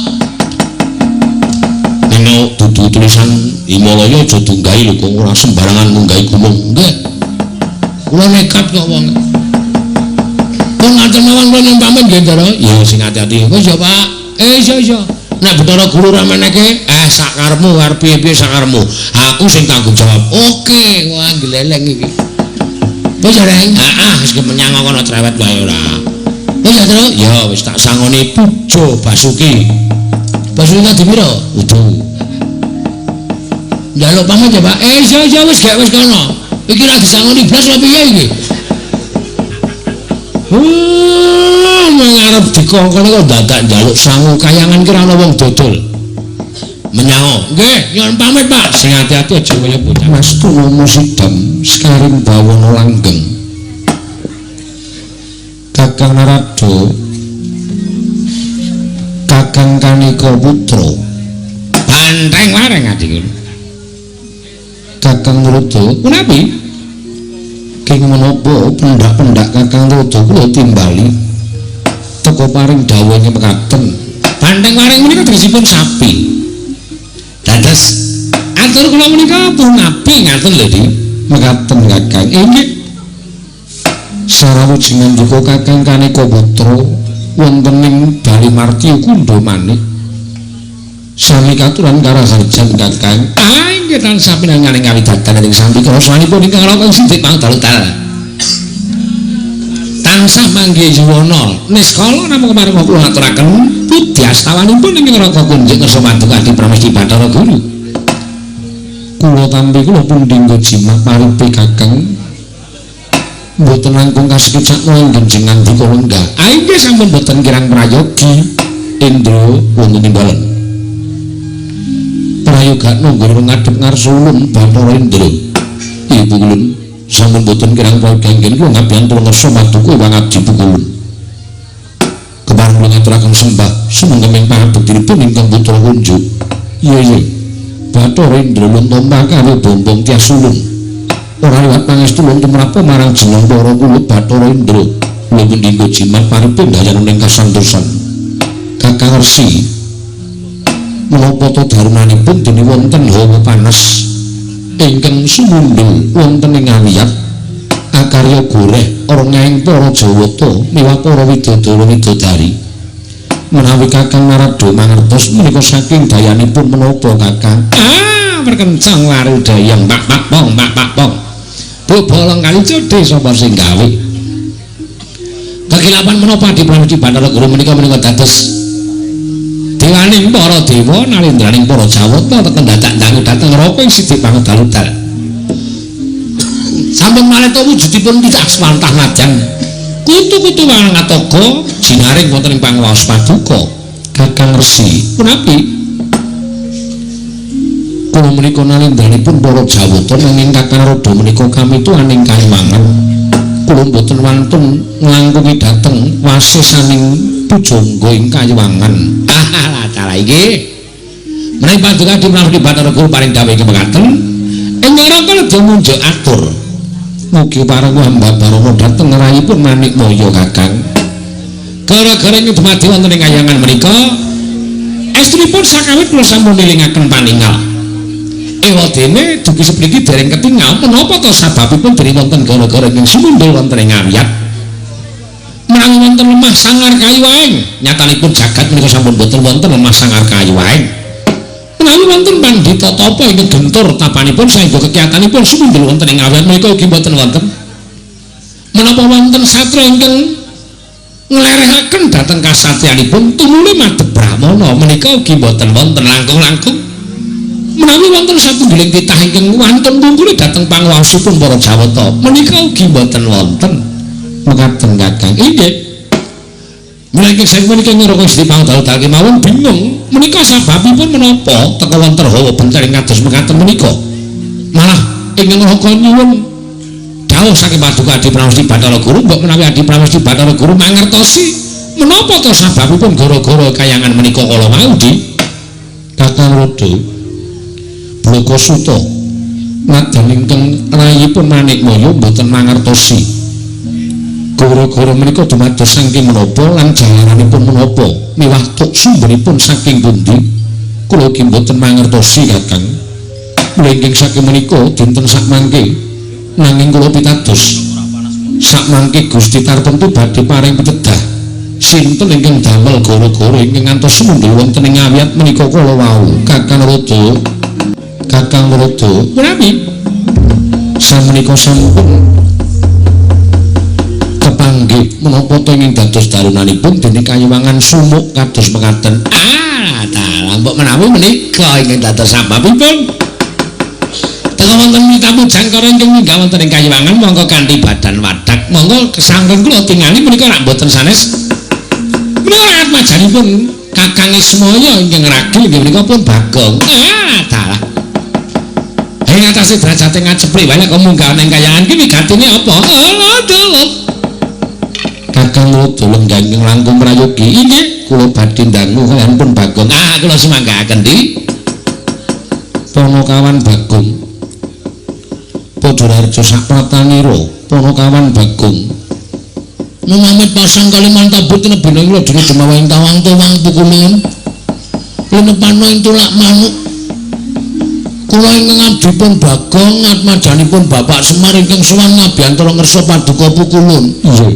Nek dudu tulisan Himalaya aja dunggahi lho, Gong, ora sembarangan munggahi gunung. Nggih. Kula nekat kok wong. Pun ngaten mawon kula nyuwun pamit nggih, Ndara. Ya sing hati-hati. Wis ya, Pak. Iya iya. Nek Bathara Guru ora meneke, sakarepmu arep piye-piye sakarepmu. Aku sing tanggung jawab. Oke, wah gleleng iki. Wis ya, Reng. Heeh, wis menyang kono cerewet wae ora. Wis ya, Truk. Ya wis tak sangoni Pujo Basuki. Basuki Kadipira? Kudu. Njaluk pamit ya, Pak. Iya iya wis gak wis kono. Iki ra disangoni blas apa piye iki? Ngarep dikongkon kok dadak njaluk sangu kayangan ki ora ana wong dodol. Menyango. Nggih, nyuwun pamit, Pak. Sing ati-ati aja kaya bocah. Mas Tunomo Sidam sekaring bawana langgeng. Kakang Narada, Kakang Kanika Putra, Banteng wareng ati. Kakang Narada, punapi? King menapa pendak-pendak Kakang Narada kula timbali teka paring dawuh mekaten. Banteng wareng menika tegesipun sapi. Dados atur kula menika punapi ngaten lho, Dik. Mekaten Kakang. Inggih. Sarawujing ngendika Kakang Kanika Putra wonten ing Balimarti Kundha Manik. Sami katuran karaharjan Kakang. Ah, inggih tansah pinanganing kawidadan ing sambika rasanipun ingkang raka sidik pangdal-dal. Tansah manggih yuwana niskala namung kemareng kula aturaken pudhi astawanipun ingkang raka kunjung ngersa paduka Adi Pramesti Bathara Guru. Kula tampi kula pundhingga jimat paripe Kakang. Mboten langkung kasekecakno ing jenengan dika lenggah. Ah inggih sampun boten kirang prayogi Indra wonten timbalan. Prayogakno nggone ngadhep ngarsa ulun Bathara Indra. Ibu ulun sampun boten kirang prayogi anggen kula ngabiyantu ngersa paduka wang abdi pukulun. Kepareng kula ngaturaken sembah sumangga pangabektinipun ingkang putra kunjuk. Iya iya. Bathara Indra luntompa karo bombong tias ulun. Ora liwat pangestu ulun tumrapa marang jeneng para kula Bathara Indra. Kula pundhingga jimat paripe ndayan ing kasantosan. Kakang Resi, menapa ta darmanipun dene wonten hawa panas ingkang sumundhul wonten ing awiyat akarya goreh ora ngaing para Jawata miwah para widodara widodari. Menawi Kakang Narada mangertos menika saking dayanipun menapa Kakang? Ah, perkencang warudayang pak pak pong pak pak pong. Bobolong kali codhe sapa sing gawe? Kekilapan menapa Adi Pramesti Bathara Guru menika menika dados dewaning para dewa nalendraning para Jawata teken dadak dangu dhateng neraka ing sidik pangdal-dal. Sampun maleta wujudipun tidak swantah najan kutu-kutu wangatoga jinaring wonten ing pangwaos paduka. Kakang Resi, punapi? Kula menika nalendranipun para Jawata nanging Kakang Narada menika kamituaning kayuwangan. Kula mboten wantun nglangkungi dhateng wasesaning pujangga ing kayuwangan. Ah, dalah iki. Menawi paduka Adi Pramesti Bathara Guru paring dawuh ing mekaten, ing neraka ledha munjuk atur. Mugi pareng hamba barana dhateng rayipun Manikmaya Kakang. Gara-gara ing dumadi wonten ing kayangan menika, estrinipun sakawit kula sampun nilingaken paningal. Ewadene dugi sepriki dereng ketingal menapa ta sababipun dene wonten gara-gara ing sumundhul wonten ing awiyat. Menawi wonten lemah sangar kayu aeng, nyatanipun jagat menika sampun boten wonten lemah sangar kayu aeng. Menawi wonten pandhita tapa ingkang gentur tapanipun saengga kekiyatanipun sumundhul wonten ing awiyat menika ugi boten wonten. Menapa wonten satra ingkang nglerehaken dhateng kasatriyanipun tumuli madhep brahmana menika ugi boten wonten langkung-langkung. Menawi wonten satunggiling titah ingkang wantun wungkule dhateng panguwasipun para Jawata, menika ugi mboten wonten. Mekaten Kakang. Inggih. Menawi saking menika ngroko Gusti pangdal-dal kemawon bingung menika sababipun menapa teka wonten hawa bencar ing kados mekaten menika. Malah ingkang ngroko nyuwun dawuh saking Paduka Adi Pramesti Bathara Guru, mbok menawi Adi Pramesti Bathara Guru mangertosi menapa to sababipun gara-gara kayangan menika kala wau di Kakang Rada Blaka Suta nadyan ingkang rayipun Manikmaya mboten mangertosi gara-gara menika dumados saking menapa lan jalaranipun menapa miwah tuk sumberipun saking pundi kula ugi mboten mangertosi Kakang. Mula ingkang saking menika dinten sakmangke nanging kula pitados sakmangke Gusti tartemtu badhe paring pitedah sinten ingkang damel gara-gara ingkang ngantos sumundhul wonten ing awiyat menika kala wau Kakang Rada. Kakang Rada menawi samenika sampun kepanggih menapa to ingkang dados darunanipun dene kayiwangan sumuk kados mekaten. Ah, dalah mbok menawi menika ingkang dados sababipun teka wonten mitamu jangkara ingkang minggah wonten ing kayiwangan monggo kanthi badan wadak monggo kesangking kula tingali menika rak mboten sanes menika atmajanipun Kakang Ismaya ingkang ragil inggih menika pun Bagong. Ah, dalah ing atase derajate ngaceplik wae kok munggah ning kayangan ki wigatine apa? Alah dalah. Kakang Rada lenggah ingkang langkung prayogi inggih kula badhe ndangu kaliyan pun Bagong. Ah, kula sumanggaaken di Ponokawan Bagong. Padha Harja sapratanira Ponokawan Bagong. Memamit pasang Kalimantan tinebina ing ladene Jemawa ing tawang tuwang pukulun. Linepano ing tulak manuk. Kula ingkang abdipun Bagong atmajanipun Bapak Semar ingkang sowan ngabiyantara ngersa paduka pukulun. Nggih.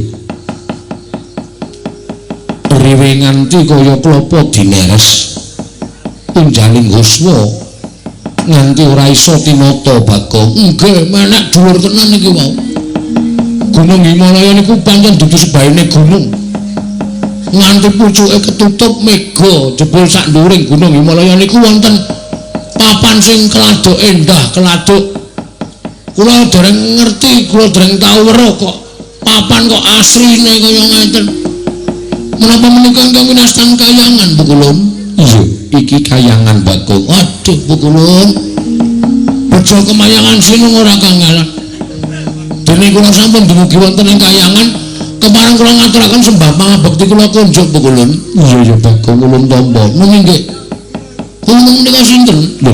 Riwe nganti kaya klapa dineres. Unjaling huswa nganti ora iso tinata Bagong. Nggih, menek dhuwur tenan iki wau. Gunung Himalaya niku pancen dudu sebaene gunung. Nganti pucuke ketutup mega jebul sak nduwuring Gunung Himalaya niku wonten papan sing keladuk endah, keladuk. Kula dereng ngerti, kula dereng tau weruh kok papan kok asrine kaya ngeten. Menapa menika ingkang winastan kayangan Pukulun? Iya, iki kayangan Bagong. Aduh Pukulun. Bejo kemayangan sinung ora kangelan. Dene kula sampun dumugi wonten ing kayangan, kepareng kula ngaturaken sembah pangabekti kula kunjuk Pukulun. Iya ya Bagong, ulun tampa. Nanging nggih. Ulun menika sinten? Lho.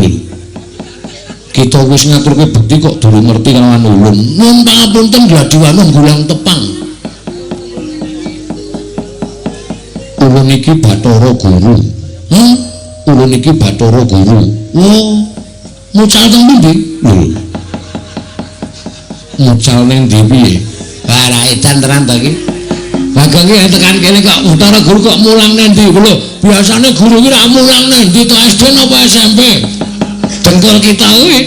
Kita wis ngaturke bekti kok durung ngerti kalawan ulun. Nuwun pangapunten gladiwano gulang tepang. Ulun iki Bathara Guru. Ulun iki Bathara Guru. Oh. Mucal teng pundi? Lho. Mucal ning ndi piye? Wah, ra edan tenan to iki. Bagong iki tekan kene kok Bathara Guru kok mulang nang ndi? Lho, biasane guru iki ra mulang nang ndi to, SD napa SMP? Dengkul kita kuwi.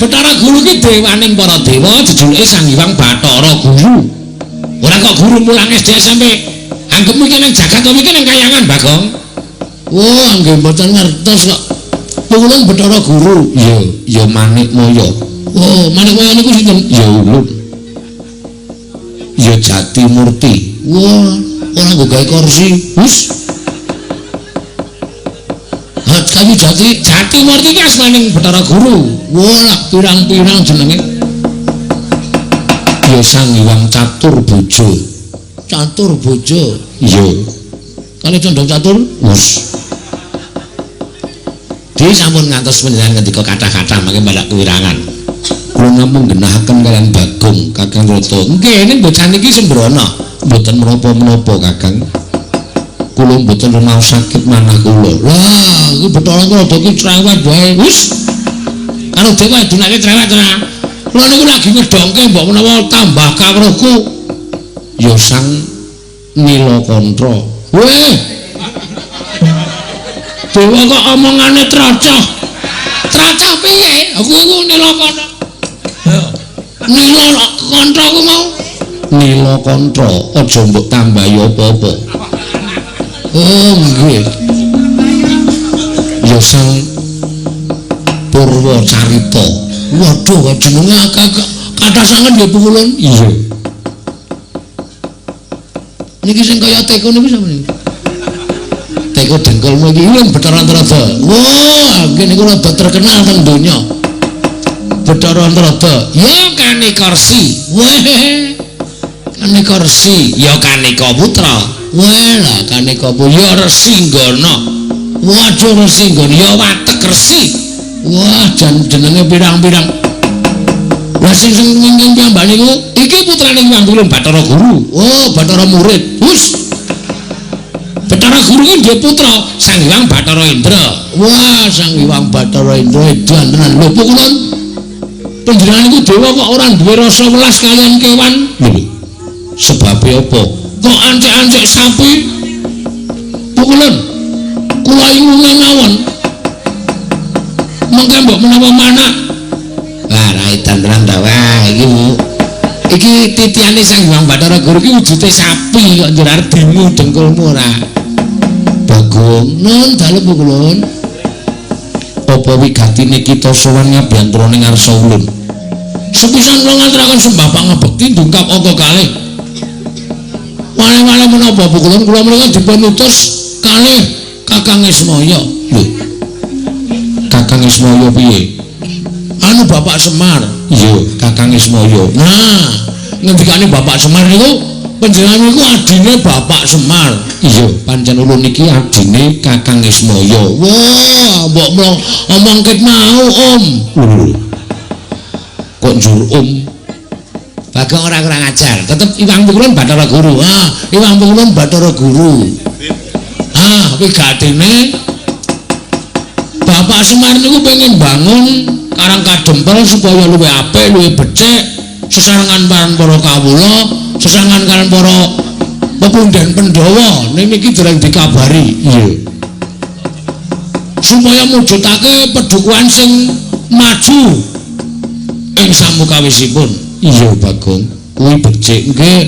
Bathara Guru iki dewaning para dewa, jejulike Sang Hyang Bathara Guru. Ora kok guru mulang SD SMP. Anggepmu iki nang jagat apa iki nang kayangan, Bagong? Wah, nggih mboten ngertos kok. Pukulun Bathara Guru. Iya, ya Manikmaya. Oh, Manikmaya niku sinten? Ya ulun. Ya Jati Murti. Wah, ora nggo gawe kursi. Wis. Hat kayu jati, Jati Murti ki asmaning Bathara Guru. Wah, lak pirang-pirang jenenge. Ya Sang Hyang Catur Bojo. Catur Bojo. Iya. Kali condong catur? Wis. Di sampun ngantos panjenengan ngendika kathah-kathah mangke balak kewirangan. Kula namung genahaken kaliyan Bagong Kakang Rada. Nggih, ning bocah niki sembrono. Mboten menapa-menapa, Kakang. Kula mboten rumaos sakit manah kula. Lah, iki Bathara Rada iki cerewet wae. Wis. Karo dhewe dunake cerewet ora. Kula niku lagi ngedongke mbok menawa tambah kawruhku. Ya Sang Nilakantra. Weh. Dewa kok omongane trocoh. Trocoh piye? Aku iku Nilakantra. Nilakantra ku mau. Nilakantra, aja mbok tambahi apa-apa. Oh, nggih. Ya Sang Purwacarita. Waduh, jenenge kathah sanget nggih Pukulun. Iya. Niki sing kaya teko niku sapa niku? Teko dengkulmu iki lho Bathara Antarada. Wah, nggih niku rada terkenal teng donya. Bathara Antarada. Ya Kaneka Resi. Wah. Kaneka Resi, ya Kaneka Putra. Wah, lah Kaneka Putra ya Resi Nggana. Waduh Resi Nggana ya Watek Resi. Wah, jan jenenge pirang-pirang. Lah sing sing ngingking piyambak niku iki putrane Hyang Pikulun Bathara Guru. Oh, Bathara murid. Hus. Bathara Guru ki duwe putra Sang Hyang Bathara Indra. Wah, Sang Hyang Bathara Indra edan tenan. Lho Pukulun, panjenengan niku dewa kok ora duwe rasa welas kaliyan kewan? Lho. Sebabe apa? Kok ancek-ancek sapi? Pukulun, kula ingune mawon. Mengke mbok menawa manak. Wah, ra edan tenan ta. Wah, iki iki titiane Sang Hyang Bathara Guru ki wujude sapi kok njur arep dimu dengkulmu ora. Bagong, nun dalem Pukulun. Apa wigatine kita sowan ngabiyantara ning ngarsa ulun? Sepisan kula ngaturaken sembah pangabekti ndungkap angka kalih. Wale-wale menapa Pukulun kula menika dipun utus kalih Kakang Ismaya. Lho. Kakang Ismaya piye? Anu Bapak Semar. Iya, Kakang Ismaya. Nah, ngendikane Bapak Semar niku panjenengan niku adine Bapak Semar. Iya, pancen ulun niki adine Kakang Ismaya. Wah, mbok omong ket mau, Om. Lho. Kok njur Om? Bagong ora kurang ajar. Tetep Iwang Pikulun Bathara Guru. Ah, Iwang Pikulun Bathara Guru. Ah, wigatine Bapak Semar niku pengen bangun Karang Kadempel supaya luwih apik, luwih becik, sesarengan kaliyan para kawula, sesarengan kaliyan para pepundhen Pandhawa. Ning niki dereng dikabari. Iya. Supaya mujudake pedukuhan sing maju ing samukawisipun. Iya, Bagong. Kuwi becik nggih.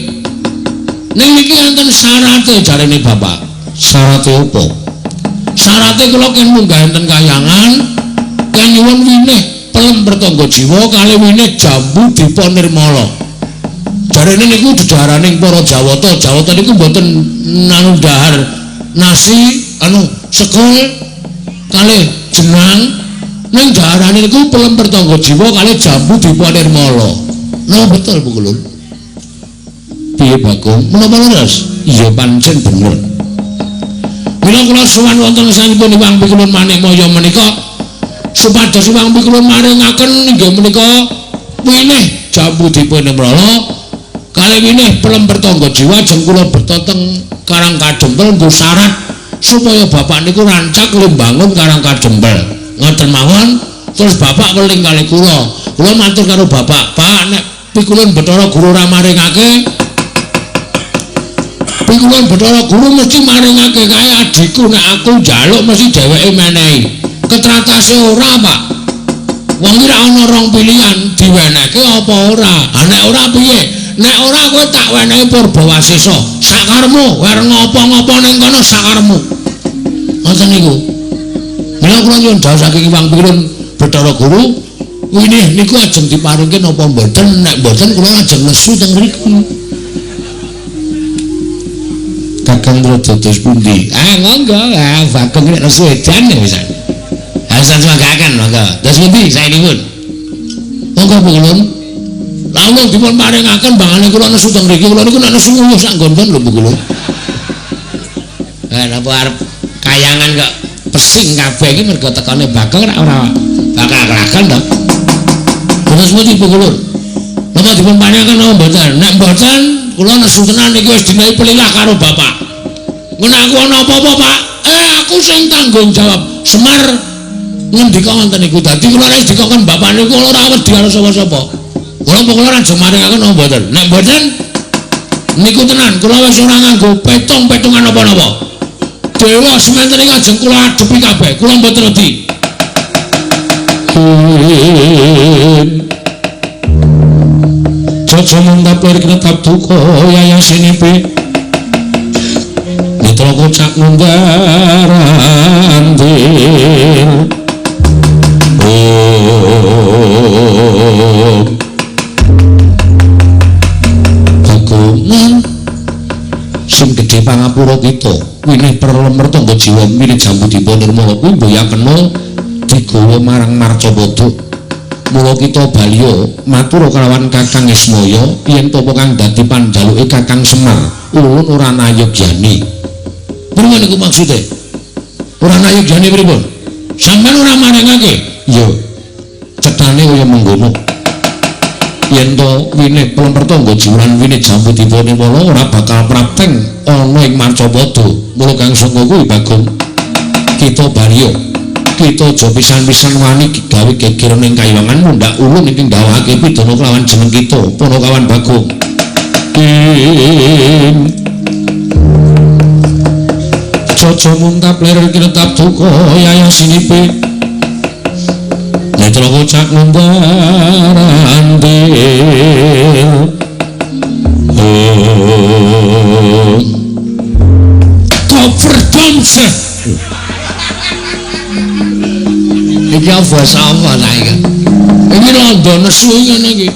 Ning niki wonten syarate jarene Bapak. Syarate apa? Syarate kula ken munggah enten kayangan, ken nyuwun winih pelem pertangga jiwa kali winih jambu dipa nirmala. Jarene niku dedaharaning para Jawata. Jawata niku mboten nanu dahar nasi anu sekul kalih jenang, ning daharane niku pelem pertangga jiwa kalih jambu dipa nirmala. Nah, betul Pukulun. Piye Bagong? Menapa leres? Iya pancen bener. Mila kula sowan wonten sanipun Iwang Pikulun Manikmaya menika supados Iwang Pikulun maringaken inggih menika winih jambu dipun nirmala kalih winih pelem pertangga jiwa ajeng kula beto teng Karang Kadempel nggo syarat supaya bapak niku rancak mbangun Karang Kadempel. Ngoten mawon terus bapak weling kalih kula. Kula matur karo bapak, "Pak, nek Pikulun Bathara Guru ora maringake, Pikulun Bathara Guru mesti maringake kae adhiku, nek aku njaluk mesti dheweke menehi." Ketratase ora, Pak. Wong iki ra ana rong pilihan, diwenehke apa ora. Ha nek ora piye? Nek ora kowe tak wenehi Purbawasesa, sakarmu, arep ngopo-ngopo ning kono sakarmu. Ngoten niku. Mila kula nyuwun dawuh saking Iwang Pikulun Bathara Guru, winih niku ajeng diparingke napa mboten? Nek mboten kula ajeng nesu teng mriku. Kakang dados pundi? Ah, monggo. Ah, Bagong nek nesu edan ya wisan. Ah, samanggaken monggo. Dados pundi saenipun? Monggo Pukulun. Lah kula dipun paringaken bangane kula nesu teng mriki, kula niku nek nesu nguyuh sak nggon-nggon lho Pukulun. Lah napa arep kayangan kok pesing kabeh iki mergo tekane Bagong ora bakal kelakon to. Terus pundi Pukulun? Napa dipun paringaken napa mboten? Nek mboten kula nesu tenan iki wis dinehi pelilah karo bapak. Ngono aku ana apa-apa, Pak? Aku sing tanggung jawab. Semar ngendika ngoten niku. Dadi kula nek dikongkon bapak niku kula ora wedi karo sapa-sapa. Kula pokoke ora ajeng maringaken napa mboten. Nek mboten niku tenan kula wis ora nganggo petung-petungan napa-napa. Dewa sementen iki ajeng kula adepi kabeh. Kula mboten wedi. Jaja mantap lir ketap duka yayasinipe mitra kocak mundar andir. Bagong sing gedhe pangapura kita winih perlemer tangga jiwa winih jambu dipa nirmala kuwi mboya kena digawa marang Marcapada. Mula kita baliya matur kalawan Kakang Ismaya yen tapa kang dadi panjaluke Kakang Semar ulun ora nayogyani. Pripun niku maksude? Ora nayogyani pripun? Sampeyan ora maringake? Iya. Cetane kaya mengkono. Yen to winih pelemper tangga jiwan winih jambu dipa nirmala ora bakal prapteng ana ing Marcapada. Mula kang sangka kuwi Bagong kita baliya kita aja pisan-pisan wani gawe geger ning kayangan mundhak ulun ingkang ndhawuhake pidana kelawan jeneng kita Panakawan Bagong. Caca muntap lir kinetap duka yayasinipe netra kocak ngumbar andil. Overdose. Iki basa apa ta iki? Iki londo nesu ngene iki.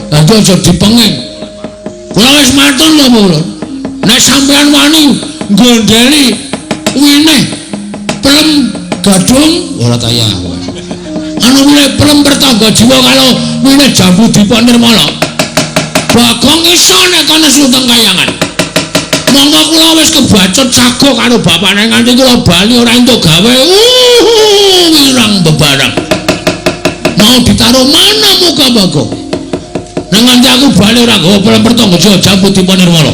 Dadi aja dipenging. Kula wis matur lho, kula. Nek sampean wani nggondheli winih pelem gadung ora kaya. Anu winih pelem pertangga jiwa karo winih jambu dipa nirmala. Bagong iso nek kono nesu teng kayangan. Monggo kula wis kebacut sago karo bapane nganti kula bali ora entuk gawe. Wirang bebarang. Mau ditaruh mana muka Bagong? Nek nganti aku bali ora nggawa pelem pertangga jiwa jambu dipa nirmala.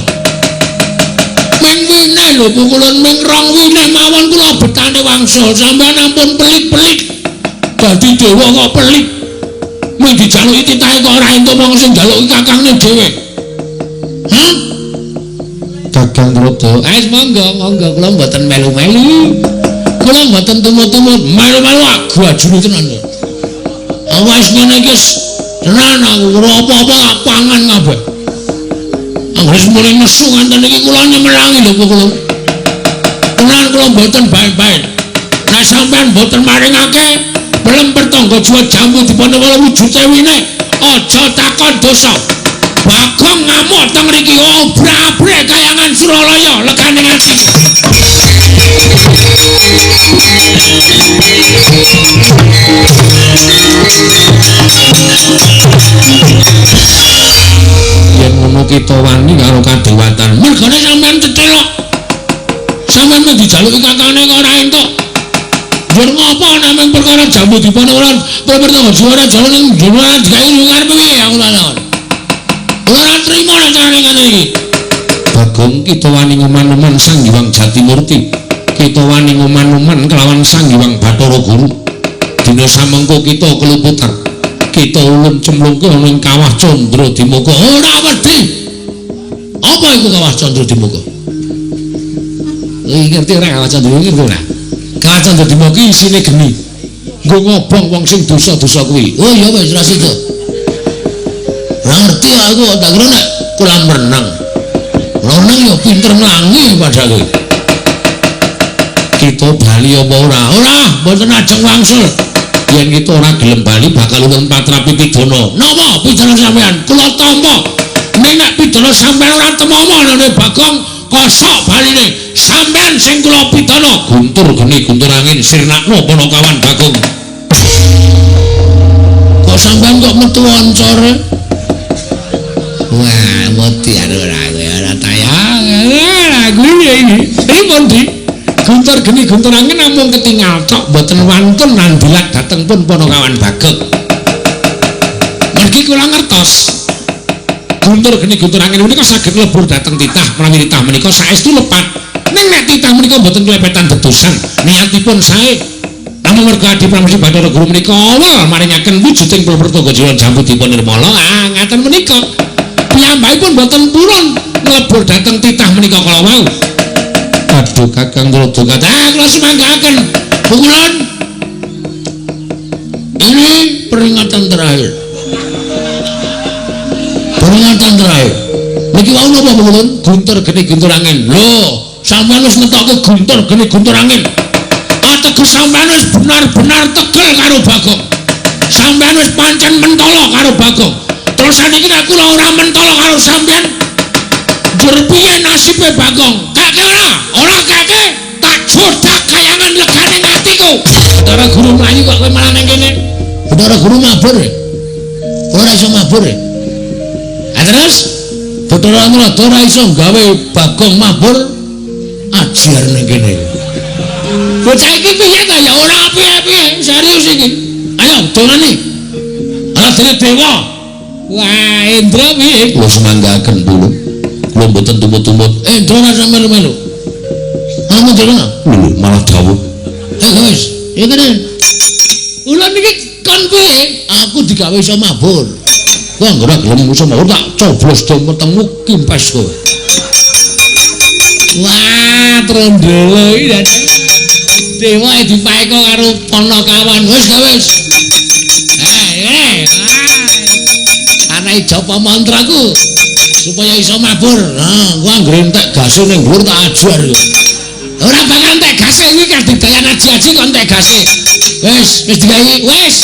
Ming winih lho pukulun ming rong winih mawon kula betane wangsul sampeyan ampun pelit-pelit. Dadi dewa kok pelit. Ming dijaluki titahe kok ora entuk mong sing njaluki kakangne dhewe. Hah? Kakang Broto, wis monggo monggo kula mboten melu-melu. Kula mboten tumut-tumut, melu-melu aku ajune tenan. Wis ngene iki tenan aku ora apa-apa pangan kabeh. Wis mulai nesu nganten iki kula nyemelangi lho kula. Tenan kula mboten baik-baik. Nek sampean mboten maringake pelem pertangga jiwa jambu dipanewala wujude winih, aja takon dosa. Bagong ngamuk teng mriki obrak-abrik kayangan Suralaya legane ati. Yen ngono kita wani karo kadewatan. Mergane sampean cecelok. Sampean mung dijaluki kakane kok ora entuk. Njur ngopo nek mung perkara jambu dipane ora pertangga jiwa ora jalan ning jero digawe ngarepe piye aku ora. Ora trimo nek carane ngene iki. Bagong kita wani ngoman-oman Sang Hyang Jatimurti. Kita wani ngoman-oman kelawan Sang Hyang Bathara Guru. Dina samengko kita keluputan. Kita ulun cemlungke ana ing Kawah Candra Dimuka. Ora wedi. Apa iku Kawah Candra Dimuka? Iki ngerti ora Kawah Candra ngerti ora? Kawah Candra Dimuka isine geni. Nggo ngobong wong sing dosa-dosa kuwi. Oh iya wis ra sida. Ora ngerti aku tak kira nek kolam renang. Renang ya pinter nglangi padahal kuwi. Kita bali apa ora? Ora, mboten ajeng wangsul. Yen kita ora gelem bali bakal ulun patrapi pidana. Napa pidana sampean? Kula tampa. Ning nek pidana sampean ora temama nane Bagong kosok baline. Sampean sing kula pidana. Guntur geni guntur angin sirnakno Panakawan Bagong. Kok sampean kok metu oncore? Wah, mati ora ora tayang. Kuwi iki. Pripun, Dik? Guntur geni guntur angin namung ketingal tok mboten wantun nandilat dhateng pun Panakawan Bagong. Mergi kula ngertos. Guntur geni guntur angin menika saged mlebur dhateng titah menawi titah menika saestu lepat. Ning nek titah menika mboten klepetan dedosan, niatipun sae. Namung merga Adi Pramesti Bathara Guru menika awal maringaken wujuding pertangga jiwa jambu dipun nirmala. Ah, ngaten menika. Piyambakipun mboten purun mlebur dhateng titah menika kala wau. Aduh Kakang Broto kathah kula sumanggaken. Pukulan. Ini peringatan terakhir. Peringatan terakhir. Niki wau napa pukulun? Guntur geni guntur angin. Lho, sampeyan wis ngetokke guntur geni guntur angin. Ateges sampean wis benar-benar tegel karo Bagong. Sampean wis pancen mentolo karo Bagong. Terus saniki nek kula ora mentolo karo sampean, njur piye nasibe Bagong? Kake ora? Ora kake, tak jodak kayangan legane atiku. Bathara Guru mlayu kok kowe malah ning kene. Bathara Guru mabur. Ora iso mabur. Ha terus Bathara Angrada ora iso gawe Bagong mabur, ajar ning kene. Bocah iki piye ta ya ora piye-piye, serius iki. Ayo dongane. Ana dene dewa. Wah, Indra piye? Kula sumanggaken dulu. Kula mboten tumut-tumut. Indra ora iso melu-melu. Ana dene. Lho, malah dawuh. Wis, iki kene. Ulun iki kon piye? Aku digawe iso mabur. Kowe anggere gelem iso mabur tak coblos do wetengmu kimpes kowe. Wah, trondolo iki dan dewa dipaeka karo Panakawan. Wis ta wis. Ana japa mantraku supaya iso mabur. Nah, gua anggere entek gase ning dhuwur tak ajar. Ora bakal entek gase iki kan didayan aji-aji kok entek gase. Wis, wis digawe wis.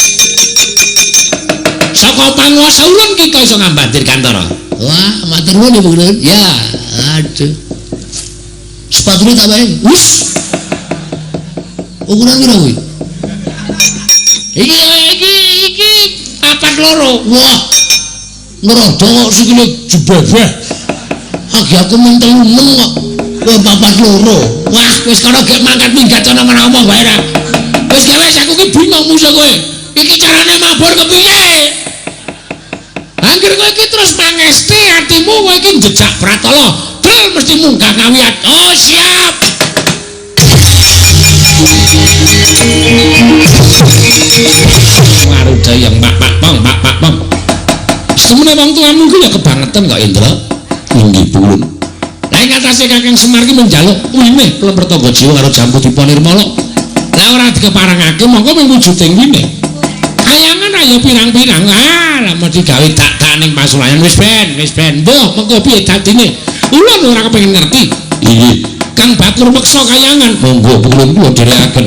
Saka panguwasa ulun kita iso ngambandir kantara. Wah, matur nuwun Ibu Guru. Ya, aduh. Sepatune tak wae. Wis. Ukuran piro kuwi? Iki iki iki 42. Wah. Ngrada kok sikile jebebeh. Agi aku mentel 6 kok. Kowe 42. Wah, wis kono gek mangkat minggat ana omong wae ra. Wis gawe aku ki bingung musuh kowe. Iki carane mabur kepiye? Angger kowe iki terus mangesti atimu kowe iki njejak pratala. Del mesti munggah ngawiyat. Oh, siap. Waruda yang pak-pak pong, pak-pak pong. Semene wong tuamu ki ya kebangetan kok Indra. Inggih, Pulun. Lah ing atase Kakang Semar ki menjaluk winih plemertangga jiwa karo jambu dipa nirmala. Lah ora dikeparengake mongko mung wujuding winih. Kayangan ayo pirang-pirang. Ah, lah mesti gawe dak-dak ning pasulayan wis ben, wis ben. Mbuh, mengko piye dadine? Ulun ora kepengin ngerti. Inggih. Kang Bakur meksa kayangan. Monggo Pulun kula dherekaken.